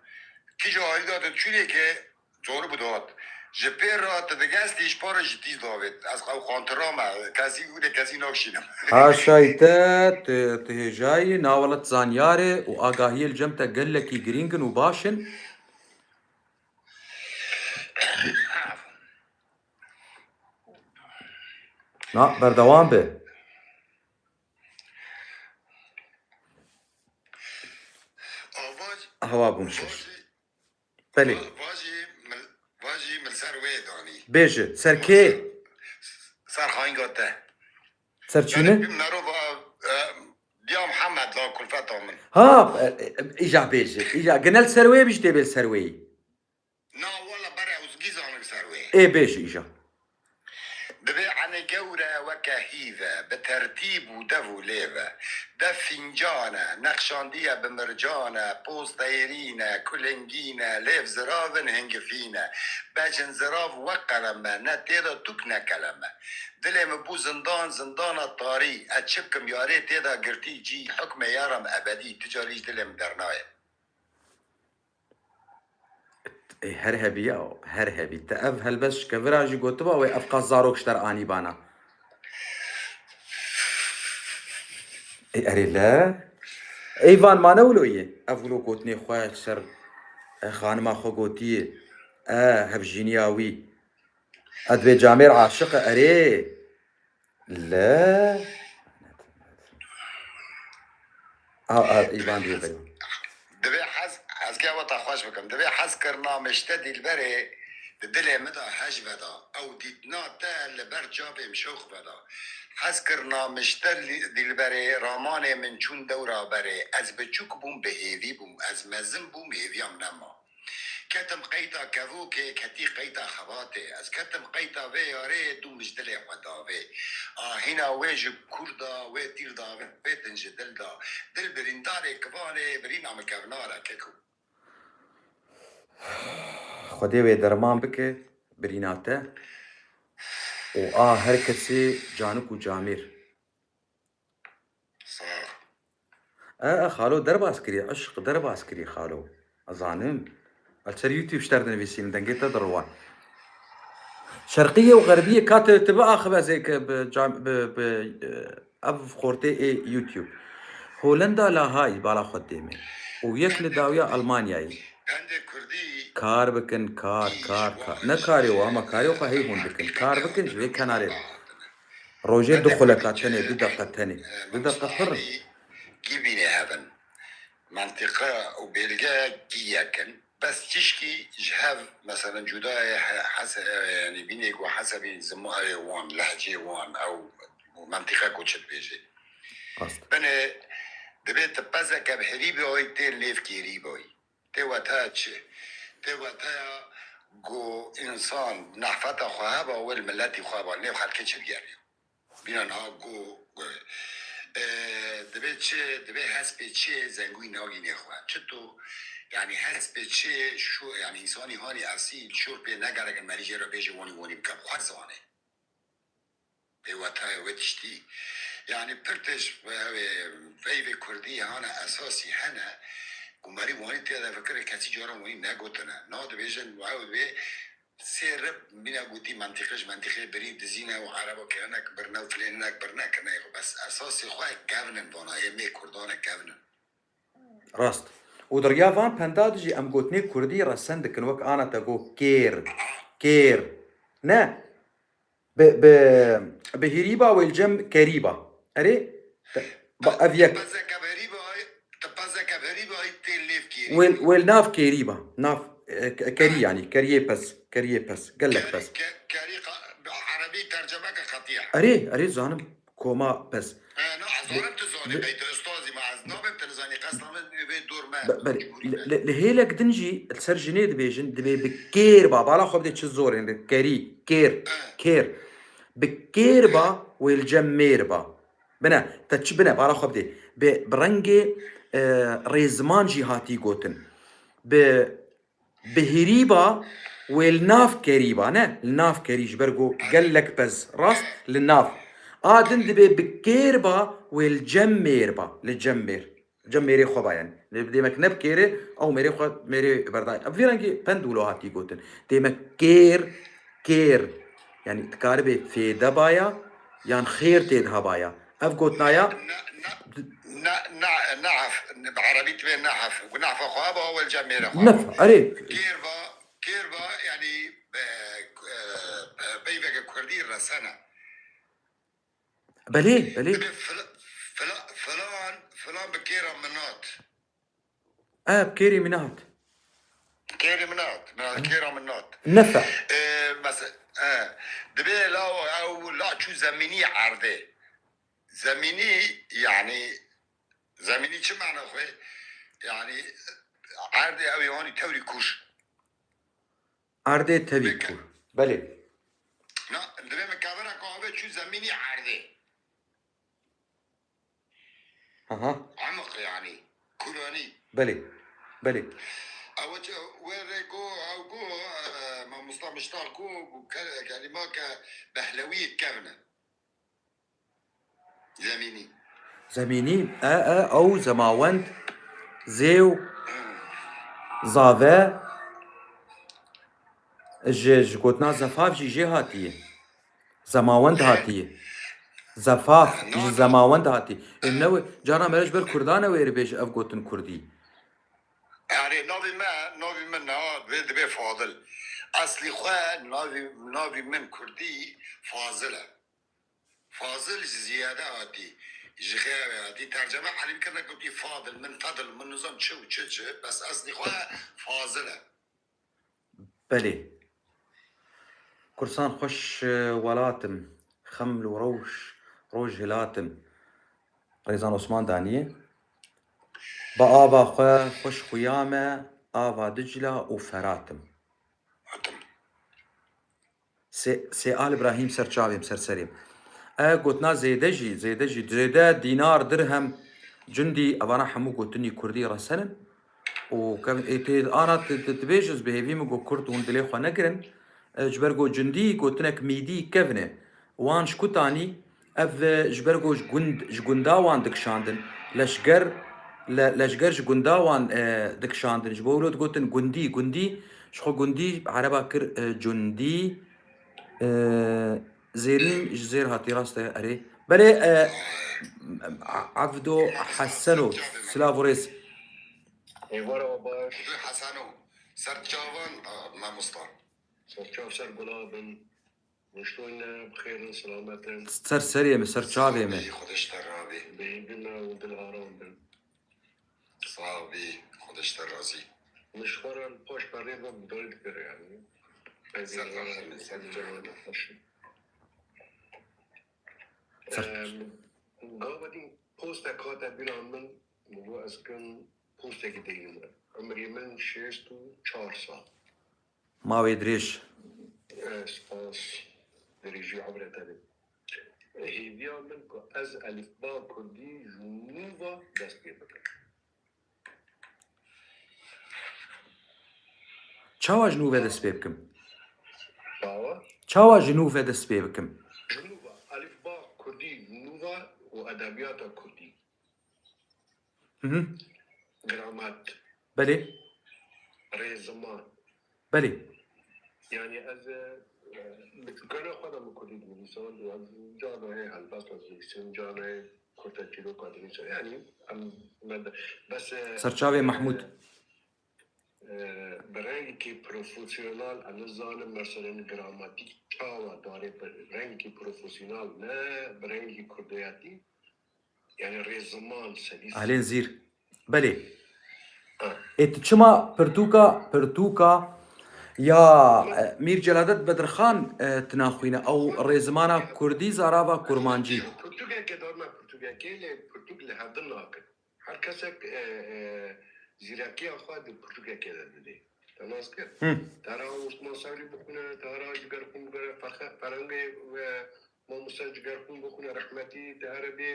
Kîja alî da diçû lê ke zor bû dot. Ji pê re tu digestî ji pare ji tîz davêt. Ez ew kontira me, kesî û de kesî nakşînim. Haşayî te, tu, tu hêjayî, na welat zanyarê û agahiyê li cem te gelekî girîng in û baş in. Na, berdewam be. Hewa bûn şeş. Belê. Va-, vajî min, vajî min ser wê danî. Bêje, ser kê? Ser xayînga te. Ser çî ne? Yanî bir merov, e, diya Muhammed la kulfeta min. Ha, e, e, îja bêje. Îja, genel ser wê bijî tê bê ser wê. Na, wela bere, ez gî zanim ser wê. Ê, bêje îja. Dibê enê gewr e weke hîv e, bi tertîb û dev û lêv e. Dev fîncan e, nexşandiye bi mircan e, poz teyrîn e, kulingîn e, lêv zirav in hingifîn e. Becin zirav wek qelem e, ne tê de tûk ne kelem e. Dilê min bû zindan, zindana tarî, ez çi bikim yarê tê de girtî cî, hukmê yaram ebedî, ti carî ji dilê min dernayê. Ê, her hebî ya, her hebî. Te ev helbest ji kevira jî gotiba wê ev qas zarok ji te re anîbana. Ê, erê le. Ê, van mane wilo yê. Ev wilo gotinê xwe ser, e, xanima xwe gotiye. E, hevjîniya wî. E, divê camêr aşiq e, erê. Le. A, a, îvan diye beyvan. Divê hez, ez ke weta xweş bikim. Divê hez kirina mişte dîlberê di dilê min de hej veda. Ew dîtina te li ber çavê min şewq veda. Hez kirina mişte lî-, dîlberê ramanê min çûn dewra berê. Ez biçûk bûm, bi hêvî bûm. Ez mezin bûm, hêviya min nema. Ketim qeyta kevokê, ketî qeyta xebatê. Ez ketim qeyta vê yarê, dû min ji dilê xwe davê. Ahîna wê ji kûr da, wê tîr da, vê din ji dil da. Dil birîndarê kivanê, birîna min kevnar e, keko. Xwedê wê derman bike, birîna te. Û a her kesê canik û camêr. Sağ ol. E, e, xalo derbas kirî, eşq derbas kirî xalo. Ezanim. Ez ser YouTube ji te re dinivîsînim, dengê te dirowa. Şerqiyê û Xerbiyê ka te, te biaxibe ez ê ke bi cam-, bi, bi, e, ev xortê ê YouTube. Holenda La Haye bala xwe dê me. Û yek li dawiya Almanyayê. Pendê Kurdî. Kar bikin, kar, kar, kar. Ne karê wan, ama karê xwe hey hûn dikin. Kar bikin ji vê kenarê. Rojê du xuleka tenê, du deqe tenê. Du deqe pir in. Gî bînê hev in. Mentiqe û bêlge gî yek in. Bes tişkî ji hev, meselen, cuda ye, he-, hese-, yanî bînê ku hesebî zimanê wan, lehcê wan, ew mentiqe ku çi dibêjê. Rast. Binê, dibê tu pezeke bi herî bî, tê lêv kêrî bî. Tê weta çi? Tê weta ya ku însan nehfeta xwe heba, wê li miletî xwe heba, nêv xelkê çi digeriyo? Bîna niha ku, e, dibê çi? Dibê hespê çi? Zengûyî nagînê xwe. Çito? Yanî hespê çi? Şu, yanî însanî hanî esîl, şor pê negerek in merî jê re bêje wanî wanî bike. Xwe zane. Pê wetayê wê tiştî. Yanî pir tişt, ew ê, veyvê kurdî hane esasî hene, ku merî wanî tê de fikirê kesî cara wanî negotine. Na dibêjin, ew dibê sê rib mîna gotî mentiqe ji mentiqê birî dizîne û ereba kirinek birine û filêninek birine kirine. Bes esasê xwe kevn in vana, ê mê kurdan e kevn in. Rast. Û di riya van penda de jî em gotinê kurdî resen dikin, wek ana te got kêr, kêr. Ne. Bi, bi, bi hîrîba wê li cem kerîba. Erê? Te, ba, ev yek. Pezeke bi hîrîba, te pezeke bi hîrîba tê lêv kêrî. Wê, wê li nav kêrîba. Nav, e, ke-, kerî yanî. Keriyê pez. Keriyê pez. Gelek pez. Kerî, ke-, kerî qa-, bi erebî tercemeke qetiye. Erê, erê zanim. Koma pez. E, na, ez zanim tu zanî bey, tu ustazî ma, ez nabêm te nizanî, qesda min wê dor me. Be-, belê. Li, li, li hêlek din jî li ser jinê dibêjin, dibê bi kêr ba, bala xwe bidê çi zorên li, kerî, kêr, kêr. Bi kêr ba, wê li cem mêr ba. Bine, te çi bine, bala xwe bidê. Bi, bi rengê, e, rêziman jî hatî gotin. Bi Bi hîrî ba wê li nav kerî ba, ne? Li nav kerî ji ber ku gelek pez rast li nav. A din dibê bi kêr ba wê li cem mêr ba, li cem mêr. Cem mêrê xwe ba yani. Lê demek ne bi kêrê, ew mêrê xwe, mêrê berdayê. Ev vî rengî pend wilo hatî gotin. Demek kêr, kêr. Yani dikaribê fêde baya, yan xêr tê de hebaya. Ev gotina ya. Na, na, na, na, nahf, bi erebî dibê nahf. Ku nahfa xwe ba, wel cem mêre xwe. Nef, erê. Kêr ba, kêr ba, yani, e, e, peyveke kurdî resene. Belê, belê. Dibê fila-, fila-, filan, filan bi kêra min hat. E, bi kêrê min hat. Kêrê min hat. Min hat, kêra min hat. Nefe. E, mes-, e, dibê la, ew la çû zemînî erdê. Zemînî, yani, zemînî çi mana xwe? Yani, erdê ew ê hanî tewrî kûr. Erdê tevî kûr. Belê. Na, dibê min kevera ku avê çû zemînî erdê. Aha. Emaq yani. Kuranî. Belê. Belê. Ew çi, wê rê ku, ew ku, e, mamosta Mişta ku, ku ke-, kelîma ke behlewî dikevine. Zemînî. Zemînî, e, e, ew zemawend, zêw, zave, Ji, ji gotina zefaf jî jê hatiye. Zemawend hatiye. Zefaf ji zemawend hatiye. Ê, ne wê, cara me ji ber Kurdan e wê bêje ev gotin Kurdî. Erê, navê me, navê min niha vê dibe Fadil. Eslî xwe navê, navê min Kurdî Fazil e. Fazil ji ziyade hatî, ji xêr hatî. Terceme Elî kirine, gotî Fadil, min Fedil, min nizam çi û çi çi. Bes eslî xwe Fazil e. Belê. Kursan xweş, e, welatim, xeml û rewş, roj hilatim. Rêzan Osman daniye. Bi ava xwe xweş xuya me, ava Dicla û Feratim. Hatim. Sê-, Sêal Îbrahîm ser çavêm, ser serêm. E, gotina zêde jî, zêde jî, zêde, dînar, dirhem, cundî, evana hemû gotinî kurdî resen in. Û ke-, ê, tê ana tu, tu, tu bêj, ez bi hêvî min got kurd hûn dilê xwe negirin. E, ji ber got cundî, gotinek mîdî kevin e. Wan ji ku tanî, ev, e, ji ber got ji gund, ji gunda wan dikişandin. Leşger, le-, leşger ji gunda wan, e, dikişandin. Ji bo wilo digotin gundî, gundî. Ji xwe gundî ereba kir, e, cundî. E, Zêrîn ji zêr hatî, rast e, erê. Belê, e, Evdo Heseno, silav û rêz. Êvara baş. Evdo Heseno, ser çavan, e, mamosta. Ser çav ser gula bin. Niştoyne bi xêr in, selamet in. Ser serê me, ser çavê me. Xwedê ji te razî. Bêhîvî me û dil aram bin. Sağ ol, Xwedê ji te razî. Min ji xwe re li paş perdê ve guhdarî dikir, yanî. Ser çav, ser çav. Ser- Em, gava din postek hate bîra min, min got ez kim postekî deynim. Emirê min şêst û çar sal. Mawê dirêj. Eh, spas. Dirêjî emrê te be. Hêviya min ku ez elîfba kurdî ji nû ve dest pê bikim. Çawa ji nû ve dest pê bikim? Çawa? Çawa ji nû ve dest pê bikim? Ji nû ve elîfba kurdî, nû ve û edebiyata kurdî. Hı hı. Gramat. Belê. Rêziman. Belê. Yani ez, e, gelo xwe de min kurdî dinivîsan, ez carna hê helbesta dinivîsim, carna hê kurta çîroka dinivîsim. Yani em, me de, bes, e, Serçavê e, Mahmûd. E, bi rengekî profesyonel, em nizanim, meselen, gramatîk çawa darê bi rengekî profesyonel, ne bi rengekî kurdiyetî. Yani rêziman, sedî Alên Zîr. Belê. Ha. Ê, tu çima pirtûka, pirtûka ya, e, Mîr Celadet Bedirxan, e, tu naxwîne? Ew rêzimana kurdî, zarava kurmancî. Pirtûkeke darme pirtûkekê, lê pirtûk li hevdin nakin. Her kesek, e, e, zîrekiya xwe di pirtûkekê de didê. Te nas kir? Hı. Te ra Osman Sevrî bixwîne, te ra Cigerxûn bixwîne, Ferxe-, Ferengê ve Mamoste Cigerxûn bixwîne, rehmetî, te here bê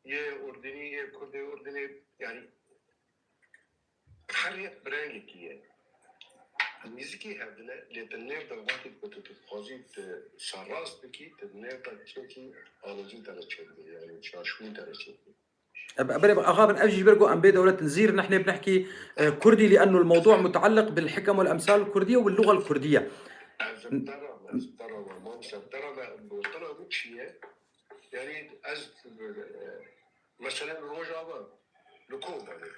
yê Urdinî, yê Kurdê Urdinê, yani her yek bi rengekî ye. Nêzîkî hevdin e, lê tu nêv de wextê ku tu dixwazî tu serrast bikî, tu nêv de kêkî alozî te re çêdibê, yani şaşmî te re çêdibê. Eb-, berê axa bin, ev jî ji ber ku em bê dewletin zîr, neh nê binehkî, e, kurdî, لأنه الموضوع متعلق بالحكم والأمثال الكردية واللغة الكردية. Ez bi te re me, ez bi te re me, mamoste, bi te re me, gotina min çi ye? Yani ez, e, mesela li Rojava, li Kobanê,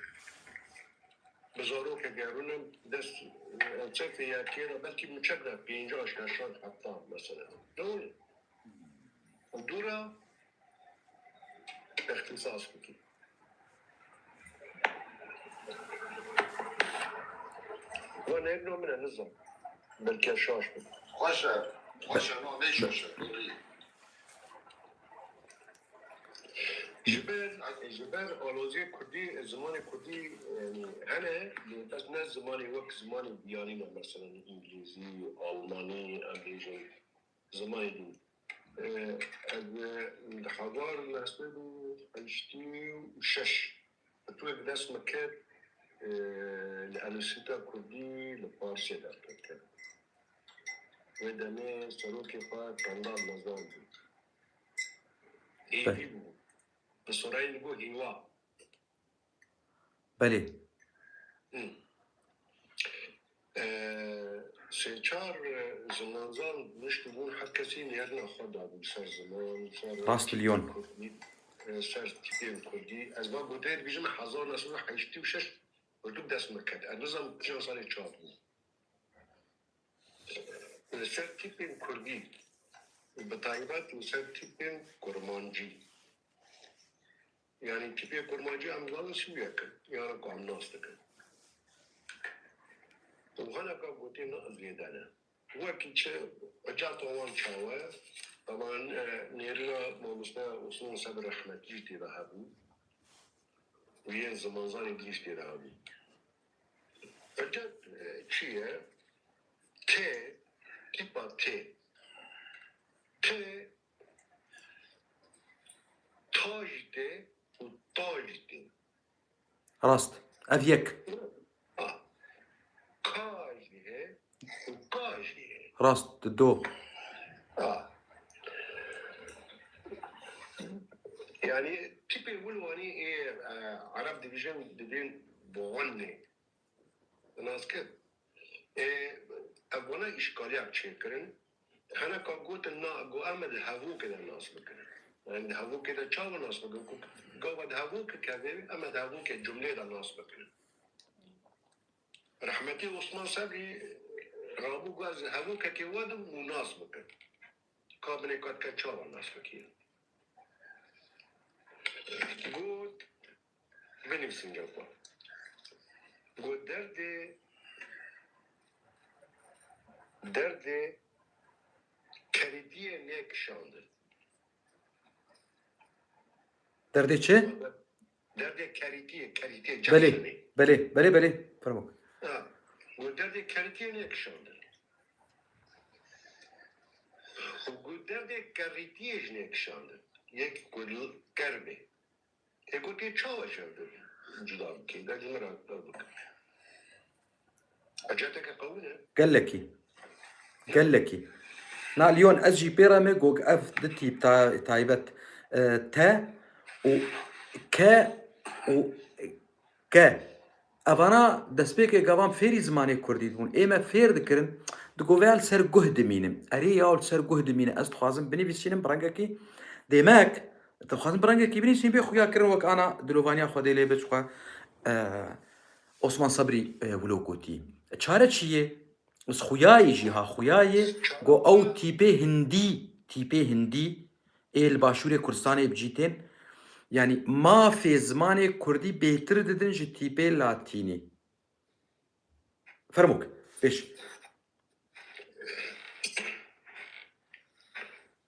bi zarokeke rûnim dest, e, çekê yekê re, belkî min çek de pêncah, şeşan, heta mesela. Doğru. Û dû re îxtîsas bikî. Wan hêvno min e, nizam. Belkî ez şaş bim. Xweş e. Xweş e, no, nê şaş e. Doğru. Ji ber, ji ber aloziyê kurdî, zimanê kurdî, yanî hene, lê bes ne zimanê wek zimanê biyanî ne, mesela îngilîzî, almanî, em bêjin, zimanê din. Ee, ez, e, di hezar neh sed û heştê û şeş pirtûkek dest min kir, e, li Enstîtuta Kurdî li Farsê derketiye. Wê demê serokê xwe Tendal Nezan bû. Hêvî bû. Bi sorayî digot hîwa. Belê. Hı. Ee, Sê çar, e, zimanzan niştibûn, her kesî nêrina xwe dabû ser ziman, ser Rast tîpên Lyon. Kurdî, e, ser tîpên Kurdî. Ez va gotinê dibêjim, hezar neh sed û heştê û şeş pirtûk dest me ket. Ez nizanim kîjan salê çap bû. Li ser tîpên Kurdî, bi taybet li ser tîpên Kurmancî. Yanî tîpê Kurmancî em zanin Sûriyek in, yana ku em nas dikin. Û hela ka gotê na zêde ne. Wekî çi, ecata wan çawa ye? Taban, e, nêrina mamoste Osman Sebir rehmetî jî tê de hebû. Û yên zimanzanê din jî tê de hebû. Ecet, e, çi ye? T, tîpa T. T, ta jî tê û ta jî tê. Rast. Ev yek. A. Ka jî heye û ka jî heye. Rast. Do. A. Yanî tîpê wilo, wanî ê, e, Ereb dibêjin, dibên boğanne. Nas kir. Ê, ev wana îşkaliya çêkirin. Hene ka gotin na, go em ê di hevokê de nas bikirin. Em di hevokê de çawa nas bikirin? Ku gava di hevokê kevê, em ê di hevokê cumlê de nas bikirin. Rehmetî Osman Sebrî rabû got, ez hevokekê we dim û nas bikim. Ka binê ka dike çawa nas bikî? Got, binivîsin gel xwe. Got, derdê, derdê kerîtiyê nêkişandin. Derdê çi? Derdê kerîtiyê, kerîtiyê Belê, cehşenê. Belê, belê, belê. Fermo. Ha. Got, derdê kerîtiyê nêkişandin. Û got, derdê kerîtiyê jî nêkişandin. Yek ku li ker bê. Ê gotê çawa ji hev cuda bikî? De ji min re bikin. Eceteke qewî ne? Gelekî. Gelekî. Na Lyon, ez jî pê re me got ev di tîp ta-, taybet, e, te û ke û ke. Evana destpêkê gavan fêrî zimanê kurdî dibûn. Ê me fêr dikirin. Digot vêya li ser guh dimînim. Erê ya li ser guh dimîne. Ez dixwazim binivîsînim bi rengekî dêmek. Dixwazim bi rengekî binivîsînim bê xuya kirin wek ana dilovaniya Xwedê lê be çi xwe, e, Osman Sebrî, e, wilo gotî. Çare çi ye? Ez xuyayê jî ha xuyayê go ew tîpê hindî, tîpê hindî ê li başûrê Kurdistanê bi cî tên, yanî mafê zimanê kurdî bêtir didin ji tîpê latînî. Fermok, pêş.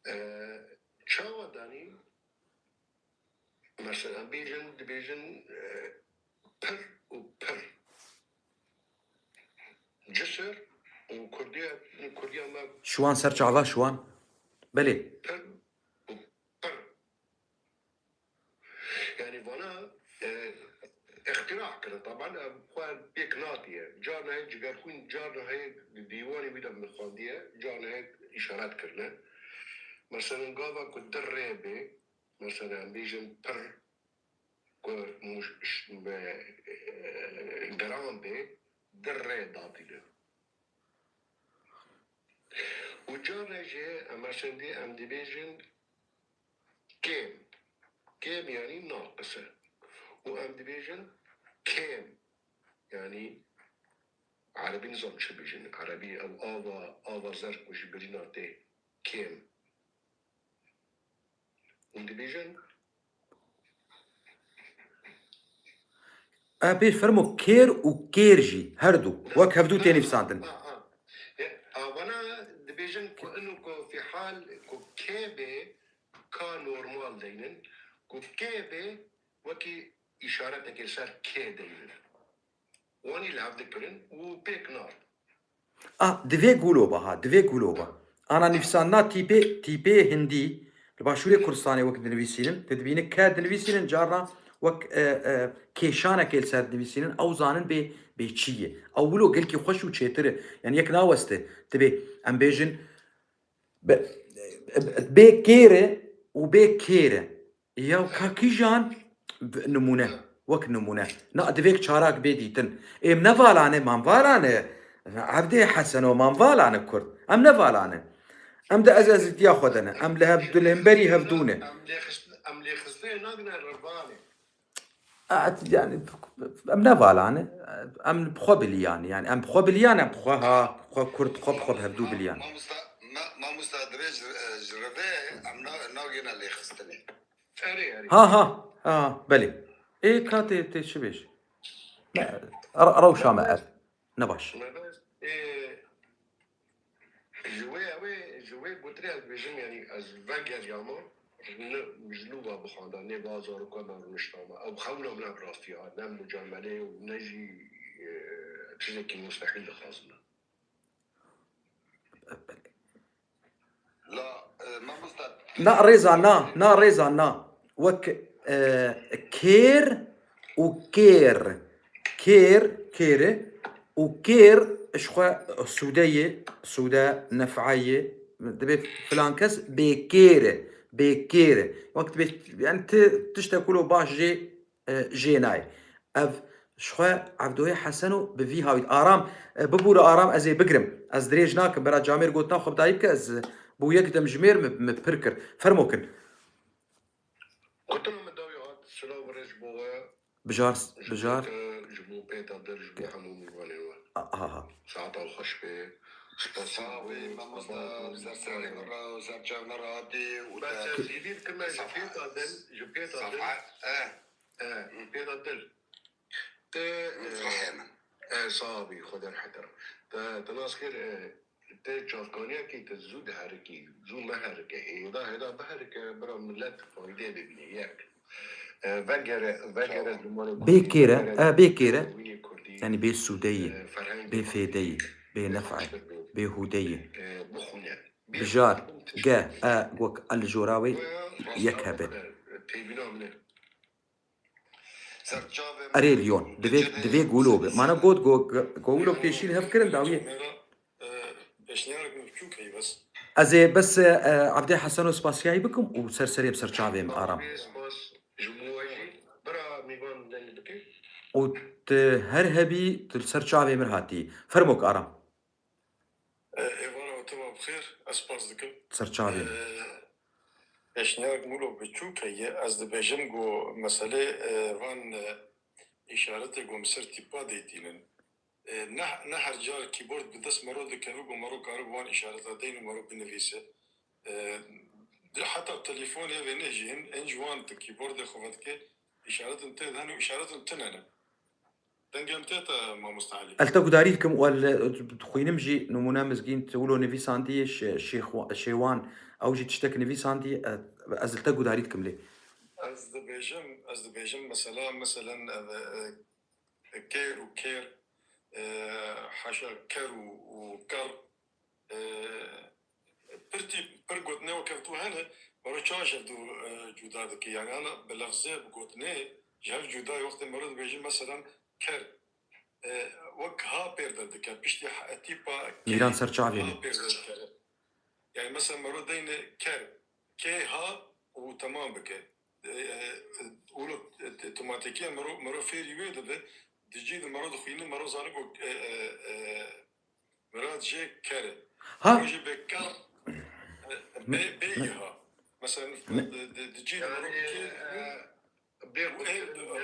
Ee, çawa danî? Mesela, em bêjin, dibêjin, e, pir û pir. Cisir û Kurdiya, Kurdiya me Şiwan ser çava, Şiwan. Belê. Pir û pir. Yani vana, e, îxtira kirin. Taban, e, xwe pêk natiye. Carna heye cigerxwîn, carna heye di dîwanê wî de min xwendiye, carna heye îşaret kirine. Mesela gava ku di rê bê, mesela em bêjin pir, ku muş-, ş-, be, e, giran bê, di rê datîne. Û carna jî em mesela em dibêjin kêm. Kêm yanî naqis e. Û em dibêjin kêm. Yanî erebî nizam çi bêjin. Erebî ew ava, ava zer ku ji birîna tê kêm. Hûn dibêjin? E, pêş fermo kêr û kêr jî her du wek hevdu tê nivîsandin. Ha, ha. E, a, vana dibêjin ku inu ku fîhal ku kê bê ka normal deynin, ku kê bê wekî îşaretekê ser kê deynin. Wanî li hev dikirin û pêk nat. A, divê gulo ba ha, divê gulo ba. Ana nivîsandina tîpê, tîpê hindî li başûrê Kurdistanê wek dinivîsînin, tu dibînî ke dinivîsînin carna wek, e, e, kêşanekê li ser dinivîsînin, ew zanin bê, bê çi ye. Ew wilo gelkî xweş û çêtir e. Yani yek naweste, tu bê, em bêjin, be, bê kêr e û bê kêr e. Ya ka kîjan? Nimûne. Wek nimûne. Na divêk çarak bê dîtin. Êm ne valane, man valane. Evdê Heseno, ma em vala ne Kurd. Em ne vala ne. Em di ezîtiya xwe de ne. Em li hev-, di hemberî hevdû ne. Em lêxist-, em lêxistinê nadine rivanê. E, yani, em ne vala ne. Em bi xwe biliyan. Yani, em bi xwe biliyan, em bi xwe ha, bi xwe Kurd, xwe bi xwe bi hevdû biliyan. Mamosta, ma-, mamosta divê ji, ji rivê em na-, nagêne lêxistinê. Erê, erê. Ha, ha, ha, belê. Ê, ka tê, tê çi bêj? Me, re-, rewşa me ev. Ne baş. Mebest, ê, ji wê, ew ê, ji wê gotirê ez dibêjim, yanî ez vegeriyama, ne ji nû ve bixwanda, nê va zarokana rûniştama. Ew xewna min ev rastî ya, ne mucamelê û ne jî, e, tiştekî mustehîl dixwazim. La, e, mamosta. Na rêza, na, na rêza, na. Wek, e, kêr û kêr. Kêr, kêre û kêr ji xwe sûde ye, sûde, nef'e ye. Dibê filan kes bêkêr e, bêkêr e. Wek dibê, yani ti tiştek wilo baş jê, e, jê nayê. Ev ji xwe Evdoyê Heseno bi vî hawît. Aram, e, bibûre Aram, ez ê bigirim. Ez dirêj nakim. Bera camêr gotina xwe bi dayî bike, ez, e, bo yek dem ji mêr min, min pir kir. Fermo kin. Gotina min dawî hat, silav û rêz ji bo we. Bijar, ji bo bijar. Te, ji bo pêta dil, ji bo hemû mêvanên we. A-, ha, ha. Saeta xweş be. Spas. Sağ ol, mamosta, ser serê me re, ser çavê me re hatî û te. Bes ez hêvî dikim, ji pêta dil, ji pêta dil. Safa, eh. Eh, pêta dil. Te, eh, eh, sax bî, Xwedê rehet re. Te, te nas kir, eh, te çavkaniyekî te zû diherikî, zû meherike. Hêda, hêda biherike, bira millet faydê bibîne, yek. Eh, vegere, vegere zimanê Bê kurdî, kêre, vegere e, bê kêre. Wînê kurdî, yani bê sûde yî, eh, ferhengê bê fêde yî, bê nef'e, bê hûde yî. Eh, bixwîne. Bijar, ge, e, wek el jora wê yek hebe. Têbîna min e. Erê Lyon, divê, divê gulo be. Mana got, go, go wilo pêşî li hev kirin dawiyê. Pêşniyarek min biçûk heye bes. Ez ê bes, e, Evdê Heseno spasiyayî bikim û ser serê bi ser çavê min Aram. Spas ji bo we jî. Bira mîvan dengê dikê. Û tu her hebî, tu li ser çavê min hatî. Fermok Aram. E, êvara we teva bi xêr, ez spas dikim. Ser çavê min. E, pêşniyarek mûlo biçûk heye, ez dibêjim ku meselê, e, van, e, îşaretê ku em ser tîpa dê tînin. E, ne, ne her car kîbord bi dest mero dikeve ku mero kare bi wan îşareta deyn û mero binivîse. E, di, heta telefonê vê ne jî hin, hin ji wan tu kîbordê xwe vedike, îşaretin tê de hene û îşaretin tune ne. Dengê min tê te, mamoste Elî. El te gudarî dikim û el, e, dixwînim jî nimûne mizgîn tu wilo nivîsandiye şê-, şêxwa-, şêwan, ew jî tiştek nivîsandiye, e, ez li te gudarî dikim lê. Ez dibêjim, ez dibêjim mesela, meselen, e, e, kêr û kêr, e, haşa ker û, û ker, e, pir tî-, pir gotinê wek hevdû hene, mero çawa ji hevdû, e, cuda dike? Yani ana bi lefzê, bi gotinê ji hev cuda ye. Wextê mero dibêje, meselen, ker, e, wek ha pêr derdike, piştî ha, tîpa kê Mîran ser çavê ha min. Pêr derdike. Yani mesela mero deyne ker, kê ha û temam bike. E, e, wilo, e, tomatekiya mero, mero fêrî wê dibe, di cî de mero dixwîne, mero zane ku, e, e, e, mirad jê ker e. Ha. Mero jî bê ker, e, bê, bê yê ha. Mesela, di, di, di cî de mero kê dibe, e, bê û ê,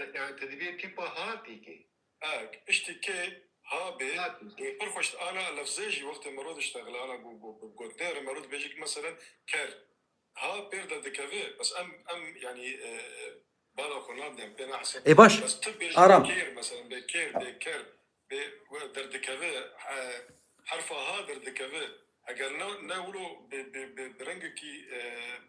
e, yani te dibê tîpa ha têkê. E, piştî kê ha bê, ha têkê. Pir xweş ana lefzê jî wextê mero diştexile, ana gu-, gu-, gu-, gotinê re mero dibêje ki, meselen, ker. Ha pêr derdikeve, bes em, em, yanî, e, bala xwe nadin, pê naheseb. Ê baş, bes tu bêjî Aram. Kêr, meselen, bê kêr, bê ker, bê we derdikeve, e, herfa ha derdikeve. Eger ne, ne wilo bi, bi, bi, bi rengekî, e,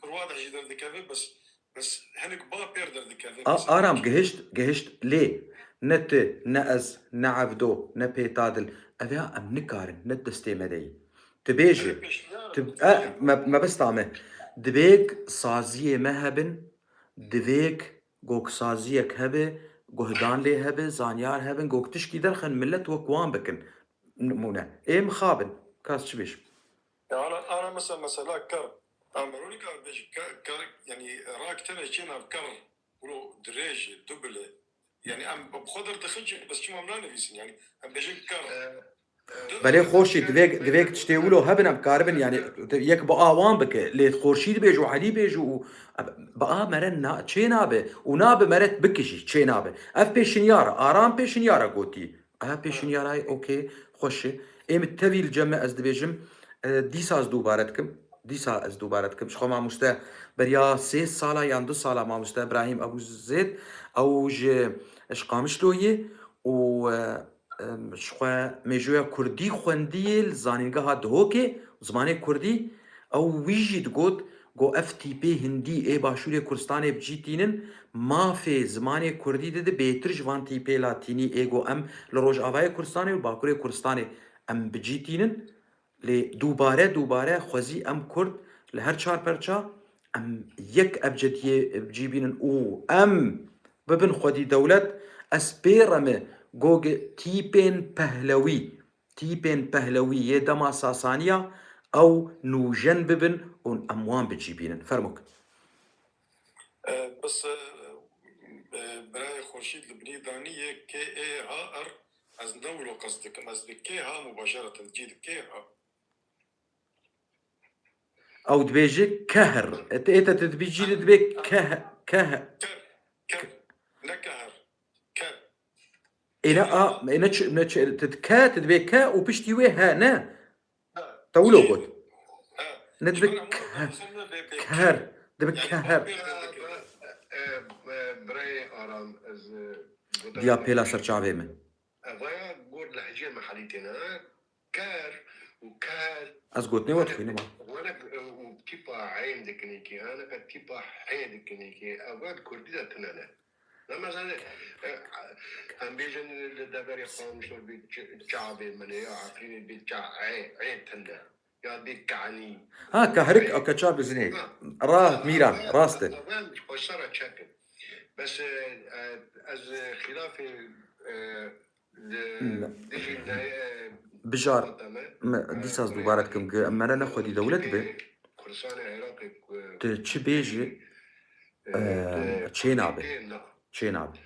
pir wadih jî derdikeve, bes, bes hinek ba pêr derdikeve, A-, mesela. Aram, gihişt, gihişt lê. Ne tu, ne ez, ne Evdo, ne Pêtadil. Ev ya em nikarin, ne destê me de yî. Tu bêjî, tu, e, me, mebesta me. Divêk saziyê me hebin, divêk goksaziyek hebe, guhdan lê hebe, zanyar hebin, gok tişkî derxin, millet wek wan bikin. Nimûne. Ê mixabin. Kas çi bêjim? Ya ana, ana mesela, mesela ker. Em rû nikare bêjin ker, ker, yani rak tene çê nav ker. Wilo dirêj e, dubil e. Yani em bi xwe derdixin jî, bes çima em nanivîsin? Yani em bêjin ker. E, Belê Xorşîd, divê, divê tiştê wilo hebin, em karibin, yani, yek bi a wan bike. Lê Xorşîd bêj û Elî bêj û bi a mere na-, çê nabe. Û nabe mere bikijî, çê nabe. Ev pêşinyar e, Aram pêşinyara gotî. Ev pêşinyara ye, okey, xweş e. Ê min tevî li cem me ez dibêjim, e, dîsa ez dubare dikim. Dîsa ez dubare dikim. Ji xwe mamoste beriya sê sala yan du sala mamoste Ibrahîm Ebû Zêd, ew ji, ji Qamişlo ye û, e, em, ji xwe mêjoya kurdî xwendiyê li zanîngeha Duhokê, zimanê kurdî, ew wî jî digot, got, ev tîpê hindî ê Başûrê Kurdistanê bi cî tînin, mafê zimanê kurdî dide bêtir ji van tîpê latînî ê got em li Rojavayê Kurdistanê û Bakurê Kurdistanê em bi cî tînin. Lê dubare, dubare xwezî em Kurd li her çar perça em yek ebcediyê bi cî bînin û em bibin xwedî dewlet, ez pê re me goge tîpên pehlewî, tîpên pehlewî yê dema Sasaniya ew nûjen bibin û em wan bi cî bînin. Fermok. E, bes, e, e, birayê Xurşîd li binî danî yê K E H R, ez ne wilo qesd dikim, ez bi K H mubaşereten cî di K H. Ew dibêje kehr. Ê te, ê te tu dibî cî de dibê keh-, keh-. Ker, ker, ne keher, ker. Ê ne a, ê ne çi, ne çi, tu di ke, tu dibê ke û piştî wê he, ne? Te wilo got. Ne dibe ke-, keher, dibe keher. E, e, e, birayê Aram, ez, e, Diya pêla ser çavê min. Evaya gor lehceyê me helî têne, ha? Ker û ker. Ez gotinê we dixwînim, ha. Wele, e, û tîpa eyn dikinê kî, ha, ne ke tîpa hê dikinê kî. Ev di kurdî de tune ne. Ne mesela, e, em bêjin li deverê Qamişlo bê ç-, çavê min ê, ya Efrînê bê ça-, ê, ê tune. Ya bê kanî. Ha, kahrik, a, keça bizinê. Ha. Ra, mîran, rast e. Ev em xweşera çekin. Bes, e, e, ez, e, xilafê, e, Li, dijî ne, Bijar, me, dîsa ez dubare dikim, gi-, mere ne xwedî dewlet be. Kurdistanê Iraqê ku Tu çi bêjî, e, e, çê nabe. Çê nabe.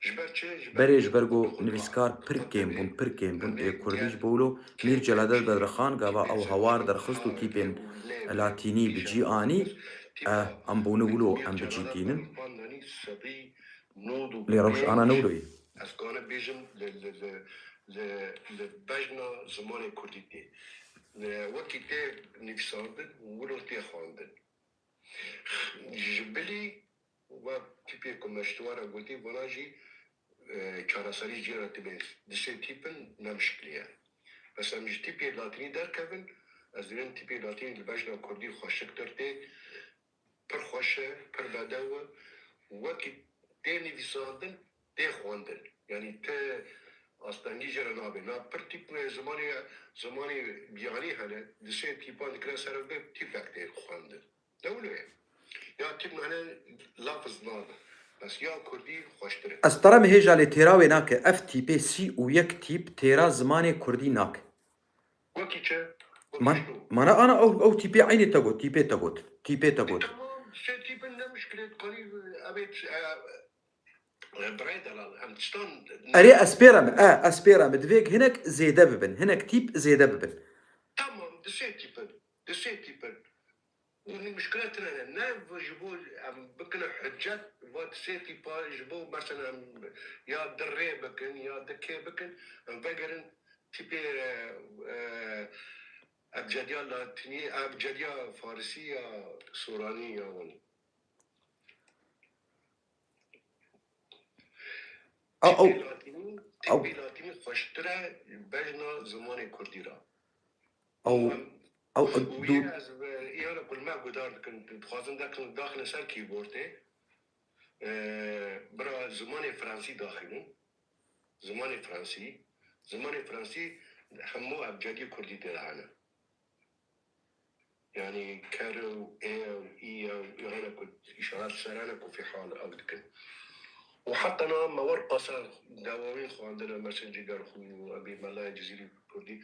Ji ber çi? Ji ber Berê ji ber ku nivîskar pir kêm bûn, pir kêm bûn. Ê Kurdî ji bo wilo Mîr Celadet Bedirxan gava ew hawar derxist û tîpên latînî bi cî anî, e, em bûne wilo em bi cî tînin. Lê rewş ana ne wilo ye. Ez kane bêjim li, li, li, li, li bejna zimanê kurdî tê. Li, wekî tê nivîsandin, wilo tê xwendin. Ji bilî wek tîpê ku me ji te re gotî, vana jî, e, çareserî jê re dibe. Di sê tîp in, ne mişkilî ye. Bes em ji tîpê latînî derkevin, ez dibêm tîpê latînî li bejna kurdî xweşiktir tê. Pir xweş e, pir bedew e. Wekî tê nivîsandin, tê xwendin. Yanî ti astengî jê re nabe. Na pir tîp, e, zimanê, zimanê biyanî hene. Di sê tîpan dikire ser ev bê, tîpek tê xwendin. Ne wilo ye. Ya tîp hene lafz nabe. Bes ya kurdî xweştir e. Ez te re mihêja lê têra wê nake. Ev tîpê sî û yek tîp têra zimanê kurdî nake. Wekî çi? Wekî Man-, çi? Mana ana ew, ew tîpê eynê te got, tîpê te got, tîpê te got. Tamam, sê tîpin ne mişkilê, dikanî, e, ebê, e, e, birayê delal, em tiştan Erê ez pê re me, e, ez pê re me. Divê hinek zêde bibin, hinek tîp zêde bibin. Tamam, di sê tîpin, di sê tîpin. Û nî mişkile tune ne. Ne ji bo em bikine hicet, va di sê tîpa ji bo mesela em ya di rê bikin, ya di kê bikin, em vegerin tîpê, e, e, ebcediya latînî, ebcediya farisî ya soranî ya wan. A, ew, Tîpê latînî, ew, tîpê latînî xweştir e bejna zimanê kurdî re. Ew, Em, ew, û du- yê ez, e, îhana ku li me guhdar dikin, dixwazin daxin-, daxine ser keyboardê, e, bira zimanê fransî daxînin. Zimanê fransî, zimanê fransî hemû ebcedî kurdî tê de hene. Yanî ker û ê û î û î hene ku îşaret ser hene ku fî hal ew dikin. Û heta niha me wer qasa dawawîn xwendine, mesela Cigerxwîn û ebî Melayê Cizîrî kurdî.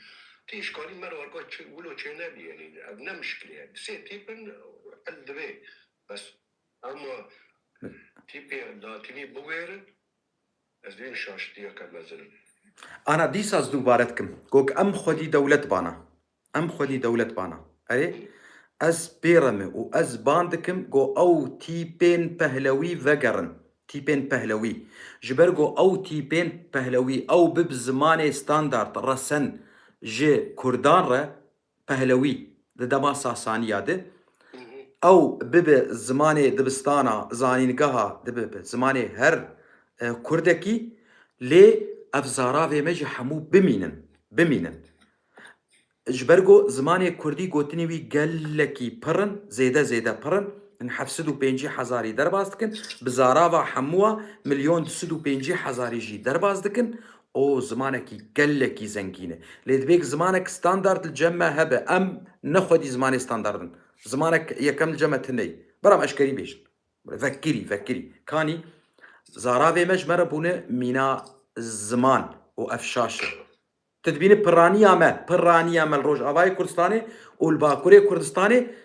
Ti îşkalî me re werka çi, wilo çê nebî, yanî ev ne mişkilê ye. Di sê tîp in, el divê. Bes, ama tîpê latînî biwêrin, ez dibêm şaştiyeke mezin in. Ana dîsa ez dubare dikim. Gok em xwedî dewlet bana. Em xwedî dewlet bana. Erê, ez pê re me û ez ban dikim go ew tîpên pehlewî vegerin. Tîpên pehlewî. Ji ber go ew tîpên pehlewî ew bib zimanê standard resen ji Kurdan re pehlewî di dema Sasaniya de. Ew bibe zimanê dibistana, zanîngeha dibe bi zimanê her, e, Kurdekî, lê ev zaravê me jî hemû bimînin, bimînin. Ji ber ku zimanê Kurdî gotinê wî gelekî pir in, zêde zêde pir in, in heft sed û pêncî hezarî derbas dikin, bi zarava hemû a milyon du sed û pêncî hezarî jî derbas dikin, o zimanekî gelekî zengîn e. Lê dibê zimanek standard li cem me hebe, em ne xwedî zimanê standard in. Zimanek yekem li cem me tune ye. Bira em eşkerî bêjin. Vekirî, vekirî. Kanî zaravê me ji me re bûne mîna ziman û ev şaş e. Tu dibînî piraniya me, piraniya me li Rojavayê Kurdistanê û li Bakurê Kurdistanê,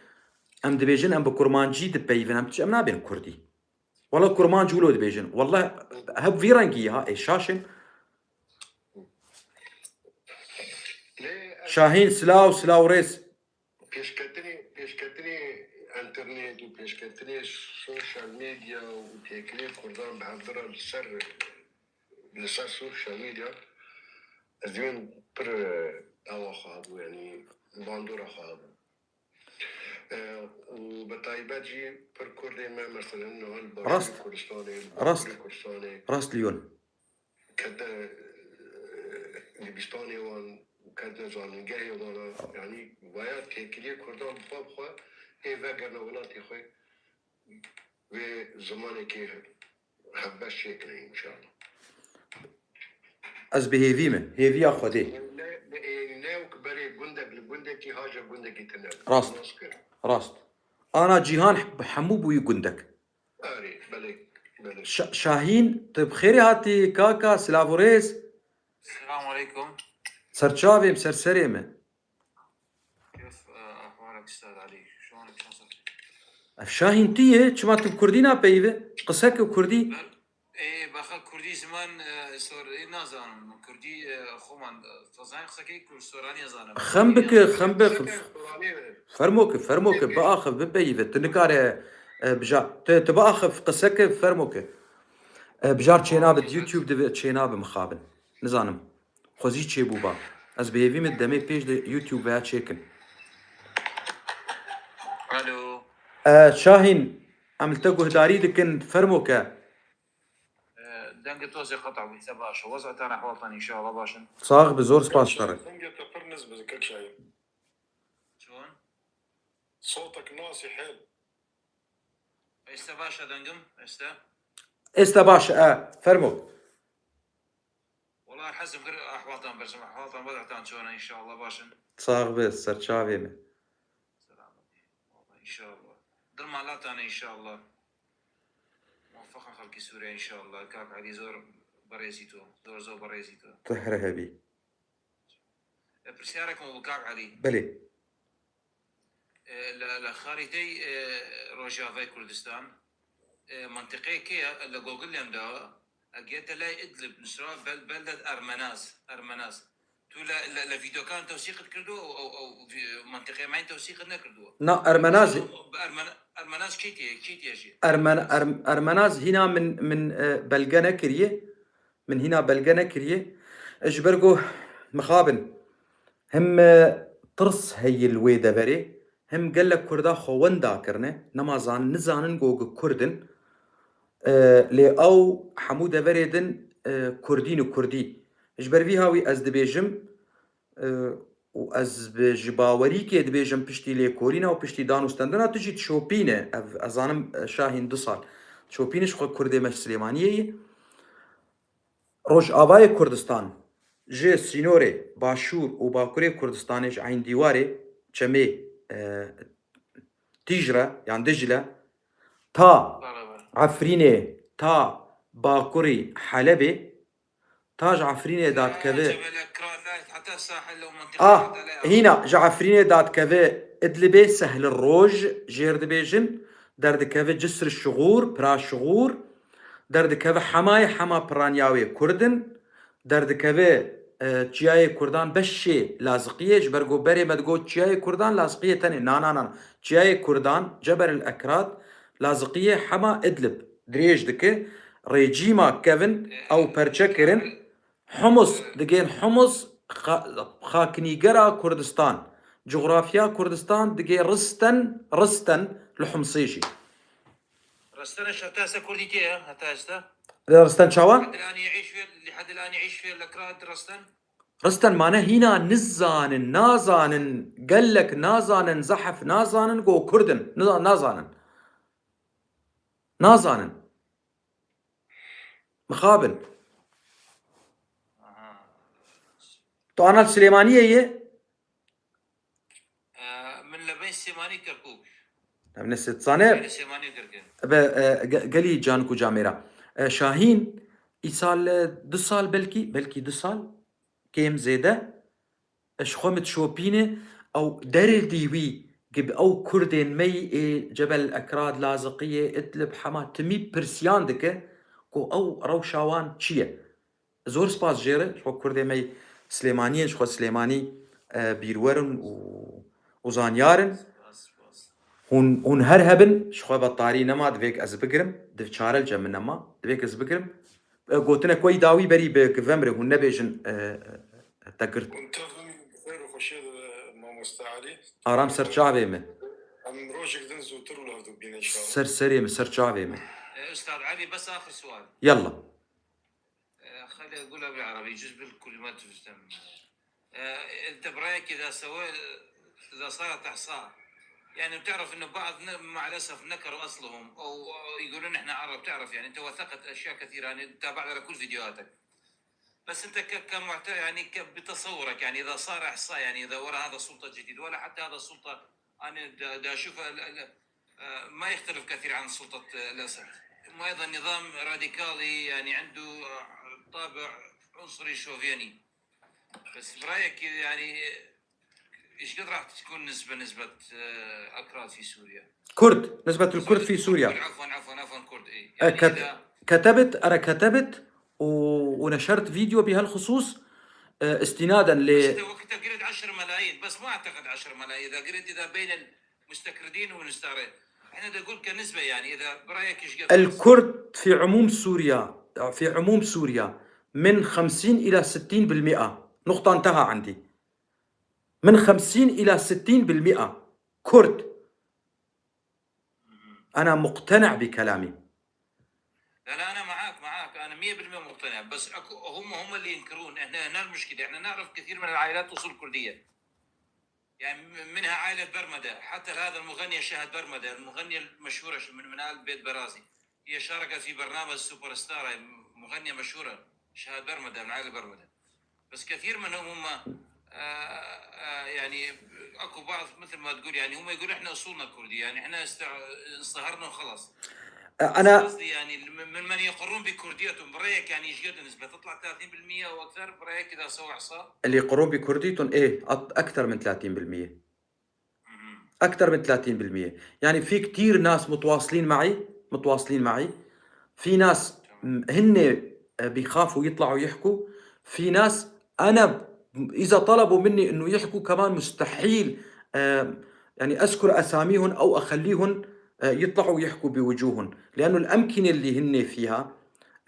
em dibêjin em bi kurmancî dipeyivin, em çi, em nabên kurdî. Wela kurmanc wilo dibêjin. Wela heb vî rengî ha, ê şaş in. Şahîn, silav, silav û rêz. Pêşketinê, pêşketinê internet û pêşketinê social media û têkilê Kurdan bi hevdu re li ser, li ser social media, ez dibêm pir, e, dawa xwe hebû, yanî bandora xwe hebû. E, û bi taybet jî pir Kurdên me, meselen, niha li Rast. Bakurê Kurdistanê, li Rast. Bakurê Kurdistanê, Rast Lyon. Ketine, e, dibistanê wan û ketine zanîngehê wan a, yanî vaya têkiliyê Kurdan bi xwe bi xwe ê vegerine welatê xwe, vê zimanekê hevbeş çêkine înşallah. Ez bi hêvî me, hêviya Xwedê. Ne, ne, ne, ne wek berê gundek li gundekî haja gundekî tune. Rast. Nas kir. Rast. Ana cîhan hemû bûyî gundek. Erê, belê, belê. Şa-, Şahîn, tu bi xêrê hatî kaka, silav û rêz. Selamun aleykum. Serçavê me, ser serê me. Kêf, e, ahwalek Ustad Elî. Şonê çend ser. Ev Şahîn tu yî, çima tu bi kurdî napeyivî? Qise ke kurdî. Ê, baxa kurdî ziman, e, sor, ê, nazanim. Kurdî, e, xwe man, e, tu zanî qise kê kurd, soraniya zanim. Xem bike, xem bike. Fermo ke, fermo ke, biaxiv, bipeyivî. Tu nikare, e, bija-, tu, tu biaxiv, qise ke, fermo ke. E, bijar çênabe, YouTube de çênabe mixabin. Nizanim. Xwezî çêbûba. Ez bi hêvî me demê pêş de YouTube veya çêkin. Alo. E, Şahîn, em li te guhdarî dikin, fermo ke. E, dengê to zê qeta bû, te baş e. Wez'etan, ehwaltan înşallah baş in. Sax bi, zor spas te re. Dengê te pir niz bi, kek Şahîn. Çon? Sotek nasî hêl. Êste baş e dengim, êste? Êste baş e, fermo. Wela hezim kir ehwaltan bersim, ehwaltan wez'etan çon e, înşallah baş in. Sax bi, serçavê me. Selamet. Wela înşallah. Dil malatan e înşallah. Muweffeq in xelkê Sûriye înşallah. Kak Elî zor berêzî to. Zor zor berêzî to. Tu here hebî. E, pirsyarek min bû kak Elî. Belê. E, li, li xarîtey, e, Rojavayê Kurdistan, e, mentiqeyê kê ye? Li Google em da, eger te lay Idlib nusra bel-, beldet Ermenaz, Ermenaz. Tu li, li, li vîdeokan tewsîq dikirdo, ew, ew, ew vî-, mentiqeyê me tewsîq nekirdo. Na, Ermenaz. Ermen-, Ermenaz kî tê, kî tê jî? Ermen-, Erm-, Ermenaz hîna min, min, e, belge nekiriye. Min hîna belge nekiriye. E, ji ber ku mixabin, him, e, tirs heye li wê deverê, him gelek Kurda xwe wenda kirine, nema zan-, nizanin ku ku Kurd in. E, lê ew hemû deverê din, e, Kurdîn û Kurdî. Ji ber vî hawî ez dibêjim, e, û ez bi, ji bawerîkê dibêjim piştî lêkolîna û piştî danûstendina tu jî dişopîne. Ev, ez zanim, e, Şahîn du sal dişopîne, ji xwe Kurdê me ji Silêmaniyê ye. Rojavayê Kurdistan ji sînorê Başûr û Bakurê Kurdistanê ji Eyn Dîwarê çemê, e, Tîj re yan Dicle ta Efrînê, ta Bakurî Helebê, ta ji Efrînê dadikeve. Cebele Kral, heta sahil û mentiqe Ah, heta lê hîna ji Efrînê dadikeve Idlibê, Sehlî Roj jêr dibêjin, derdikeve Cisr Şixûr, Pira Şixûr, derdikeve Hemayê, Hema piraniya wê Kurd in, derdikeve, e, çiyayê Kurdan beşê Laziqiyê, ji ber ku berê me digot çiyayê Kurdan Laziqiyê tenê. Na, na, na. Çiyayê Kurdan, Cebel el Ekrad, Laziqiyê hema Idlib dirêj dike. Rejîma kevin ew perçe kirin. Humus, digên Humus, xa-, xaknîgera Kurdistan. Coxrafiya Kurdistan digê Risten, Risten li Humsê jî. Risten heta esta Kurdî tê, heta esta. Risten çawa? لحد الآن يعيش في، لحد الآن يعيش في الأكراد رستن. Risten mane hîna nizanin, nazanin, gelek nazanin, zehf nazanin, go Kurd in. Niza-, nazanin. Nazanin. Mixabin. Aha. Tu ana li Silêmaniyê yê? Ee, min li bê Sêmanî Kirkûk. Em ne se dizane. Bê Sêmanî Kirkûk. Be, e, ge-, gelî canik û camêra. E, Şahîn, îsal, e, du sal belkî, belkî du sal, kêm zêde, e, ji xwe min dişopîne, ew derdî wî, gi bi ew Kurdên me yî ê Cebel Ekrad, Laziqiyê, Idlib, hema timî pirsiyan dike ku ew rewşa wan çi ye. Zor spas jê re, ji xwe Kurdê me yî Silêmaniyê, ji xwe Silêmanî, e, bîrwer in û, û zanyar in. Spas, spas. Hûn, hûn her hebin, ji xwe betarî nema, divêk ez bigirim, div çare li cem min nema, divêk ez bigirim. E, gotinek weyî dawî berî bi givemre, hûn nebêjin, e, e, te girt. Hûn tev in bi xêr û xweşiyê de, mamoste Elî. Aram ser çavê min. Em rojek din zûtir li hev dibînin inşallah. Ser serê min, ser çavê min. E, Ustad Elî, bes axir sual. Yalla. آه، خليني أقولها بالعربي، يجوز بالكل ما تفهم. آه، أنت برأيك إذا سوي، إذا صارت إحصاء، يعني، بتعرف إنه بعض ن-، مع الأسف نكروا أصلهم، أو، أو يقولون إحنا عرب، تعرف، يعني، أنت وثقت أشياء كثيرة، يعني، تابعت على كل فيديوهاتك. بس أنت ك-، كمعت-، يعني، ك-، بتصورك، يعني، إذا صار إحصاء، يعني، إذا ورا هذا السلطة الجديد، ولا حتى هذا السلطة، أنا دا، دا أشوف ال-، ال-، آه، ما يختلف كثير عن سلطة الأسد. هم أيضًا نظام راديكالي، يعني، عنده، آه، طابع عنصري شوفيني. بس برأيك، يعني، إيش قد راح تكون نسبة، نسبة، آه، أكراد في سوريا؟ كرد، نسبة الكرد في سوريا. عفوًا، عفوًا، عفوًا، كرد، إيه. آه، يعني، كت-، إذا كتبت، أنا كتبت و-، ونشرت فيديو بهالخصوص، آه، استنادًا ل بس أنت وقتها قلت عشر ملايين، بس ما أعتقد عشر ملايين، إذا قلت إذا بين المستكردين والمستعرين. إحنا بدي أقول كنسبة، يعني، إذا برأيك إيش قد الكرد في عموم سوريا، في عموم سوريا من خمسين إلى ستين بالمئة. نقطة، انتهى عندي. من خمسين إلى ستين بالمئة كرد. أنا مقتنع بكلامي. لا، لا، أنا معاك، معاك، أنا مية بالمية مقتنع، بس أكو، هم، هم اللي ينكرون، إحنا هنا المشكلة، إحنا نعرف كثير من العائلات أصول كردية. يعني، م-، منها عائلة برمدة، حتى هذا المغنية شهد برمدة، المغنية المشهورة ش-، من، من آل بيت برازي. هي شاركت في برنامج سوبر ستار، هاي م-، مغنية مشهورة، شهد برمدة، من عائلة برمدة. بس كثير منهم هم، آه، آه، يعني، أكو بعض، مثل ما تقول، يعني، هم يقولوا: "إحنا أصولنا كردي، يعني، إحنا است-، انصهرنا وخلاص." بس أنا قصدي، يعني، من، من، من يقرون بكرديتهم، برأيك، يعني، إيش قد النسبة؟ تطلع ثلاثين بالمية أو أكثر، برأيك، إذا سووا إحصاء؟ اللي يقرون بكرديتهم، إيه، أك-، أكثر من ثلاثين بالمية. أكتر من ثلاثين بالمية. يعني في كتير ناس متواصلين معي، متواصلين معي. في ناس م-، هن بيخافوا يطلعوا يحكوا. في ناس أنا ب-، إذا طلبوا مني إنه يحكوا كمان مستحيل، آه، يعني أذكر أساميهم أو أخليهم، آه، يطلعوا يحكوا بوجوههم، لأنه الأمكنة اللي هن فيها،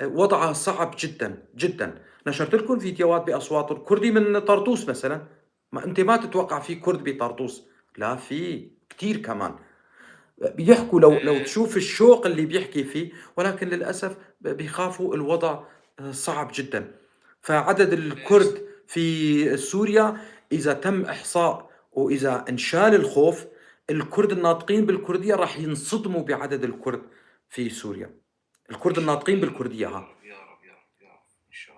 آه، وضعها صعب جدًا، جدًا. نشرت لكم فيديوهات بأصوات الكردي من طرطوس مثلًا. ما أنت ما تتوقع في كرد بطرطوس. لا، في كتير كمان. بيحكوا لو، لو تشوف الشوق اللي بيحكي فيه، ولكن للأسف بيخافوا، الوضع، آه، صعب جدًا. فعدد الكرد في سوريا إذا تم إحصاء وإذا انشال الخوف، الكرد الناطقين بالكردية راح ينصدموا بعدد الكرد في سوريا. الكرد الناطقين بالكردية، ها. يا رب، يا رب، يا رب، إن شاء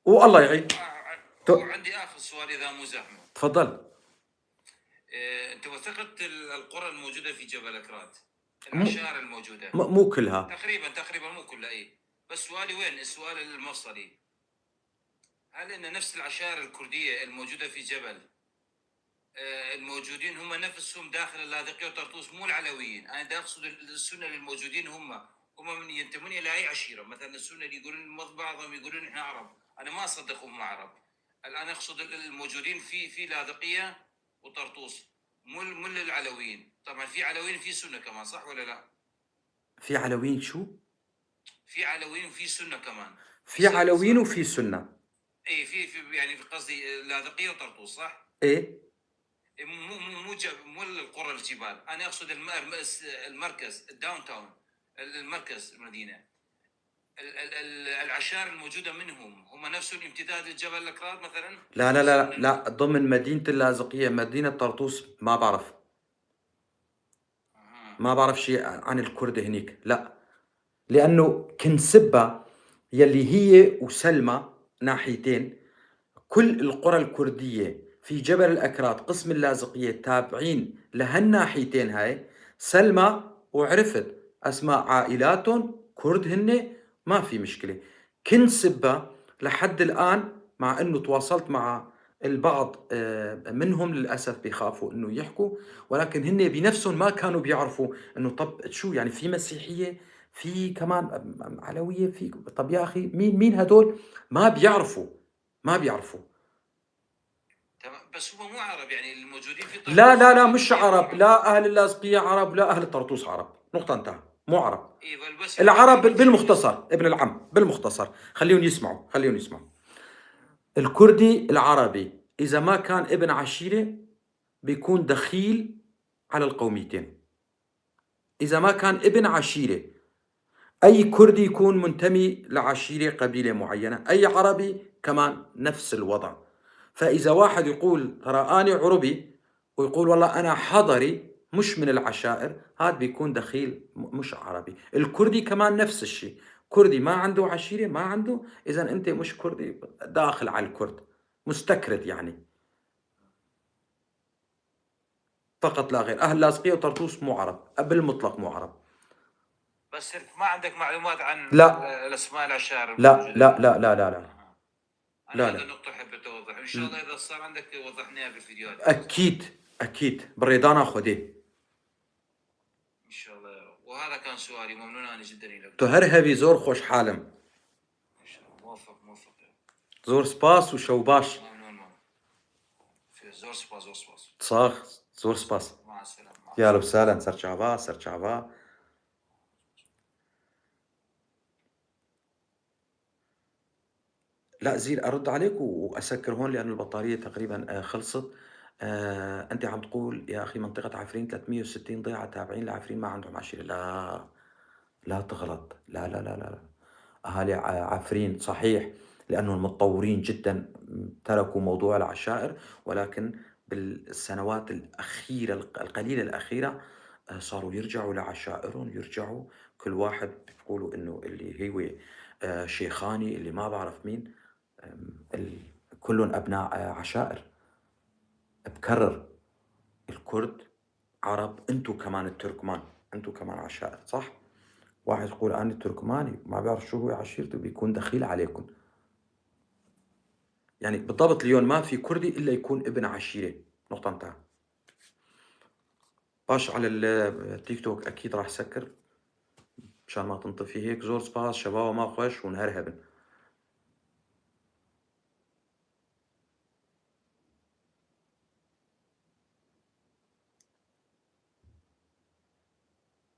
الله. والله يعين. آه، تو- وعندي آخر سؤال إذا مو زحمة. تفضل. إيه، أنت وثقت ال-، القرى الموجودة في جبل أكراد؟ مو-، العشائر الموجودة. م-، مو كلها. تقريبًا، تقريبًا مو كلها، إيه. بس سؤالي وين؟ السؤال المفصلي. هل إن نفس العشائر الكردية الموجودة في جبل آه، الموجودين هم نفسهم داخل اللاذقية وطرطوس، مو العلويين. أنا دا أقصد ال-، السنة الموجودين هم، هم من ينتمون إلى أي عشيرة؟ مثلًا السنة اللي يقولون، بعضهم يقولون: "إحنا عرب". أنا ما أصدق هم عرب. الآن أقصد ال-، الموجودين في، في لاذقية وطرطوس، مو ال-، مو العلويين. طبعًا في علويين، في سنة كمان، صح ولا لا؟ في علويين شو؟ في علويين وفي سنة كمان. في صح، علويين صح. وفي سنة. إيه، في، في، يعني، في قصدي، آه، لاذقية وطرطوس، صح؟ إيه. إيه، مو، مو، مو، مو جب-، مو القرى الجبال. أنا أقصد الم-، الم-، الس-، المركز، الداون تاون، ال-، المركز المدينة. ال-، ال-، ال-، العشائر الموجودة منهم، هم نفسهم امتداد الجبل الأكراد مثلًا؟ لا، لا، لا، لا، ضمن مدينة اللاذقية، مدينة طرطوس، ما بعرف. أها. ما بعرف شي عن الكرد هنيك، لا. لأنه كنسبة يلي هي وسلمى ناحيتين، كل القرى الكردية في جبل الأكراد، قسم اللاذقية، تابعين لهالناحيتين هاي، سلمى وعرفت أسماء عائلاتهم، كرد هن، ما في مشكلة. كنسبة لحد الآن، مع إنه تواصلت مع البعض، آه، منهم للأسف بيخافوا إنه يحكوا، ولكن هن بنفسهم ما كانوا بيعرفوا إنه، طب شو يعني، في مسيحية، في كمان، أم، أم، علوية، في، طب يا أخي، مين، مين هدول؟ ما بيعرفوا، ما بيعرفوا. تمام، بس هم مو عرب، يعني، الموجودين في لا، لا، طرابلس لا، مش عرب. عرب. لا أهل اللاذقية عرب، لا أهل طرطوس عرب. نقطة، انتهى. مو عرب. إيه، بس العرب يعني بالمختصر، ابن العم، بالمختصر. خليهم يسمعوا، خليهم يسمعوا. الكردي العربي إذا ما كان ابن عشيرة بيكون دخيل على القوميتين. إذا ما كان ابن عشيرة، أي كردي يكون منتمي لعشيرة، قبيلة معينة، أي عربي كمان نفس الوضع. فإذا واحد يقول: "ترى أنا عربي"، ويقول: "والله أنا حضري، مش من العشائر"، هاد بيكون دخيل، م-، مش عربي. الكردي كمان نفس الشي، كردي ما عنده عشيرة، ما عنده، إذا أنت مش كردي، داخل على الكرد، مستكرد يعني. فقط لا غير. أهل لاذقية وطرطوس مو عرب، بالمطلق مو عرب. بس صرت ما عندك معلومات عن لا. ال-، الأسماء العشائر لا، الموجودة؟ لا، لا، لا، لا، لا. أها. أنا لا، هذا لا. النقطة حبيت أوضح. إن شاء م. الله إذا صار عندك وضحناها بالفيديوهات. أكيد، أكيد. بريدانا خدي. إن شاء الله يا رب. وهذا كان سؤالي. ممنون أنا جدًا لك. تو هر هبي زور خوش حالم. إن شاء الله. موفق، موفق يا رب. زور سباس وشو باش. ممنون، ممنون. في زور سباس، زور سباس. صاغ، زور سباس. مع السلامة، مع يا السلامة. أهلا وسهلا، سرچاوا، سرچاوا. لا، زير، أرد عليك و-، وأسكر هون لأن البطارية تقريبًا، آه، خلصت. آه، أنت عم تقول: "يا أخي، منطقة عفرين ثلاثمية وستين ضيعة تابعين لعفرين، ما عندهم عشيرة." لا، لا تغلط. لا، لا، لا، لا، لا. أهالي ع-، عفرين صحيح لأنهم متطورين جدًا، تركوا موضوع العشائر، ولكن بالسنوات الأخيرة، الق-، القليلة الأخيرة، آه، صاروا يرجعوا لعشائرهم، يرجعوا كل واحد بيقولوا إنه اللي هو، آه، شيخاني، اللي ما بعرف مين، آم، ال-، كلهم أبناء، آه، عشائر. بكرر، الكرد عرب، انتو كمان التركمان، انتو كمان عشائر، صح؟ واحد يقول: "أنا تركماني"، ما بيعرف شو هو عشيرته، بيكون دخيل عليكم. يعني بالضبط اليوم ما في كردي إلا يكون ابن عشيرة. نقطة، انتهى. باش على التيك توك أكيد راح سكر مشان ما تنطفي هيك. زور سباس شباب، ما خوش ونهار هبن.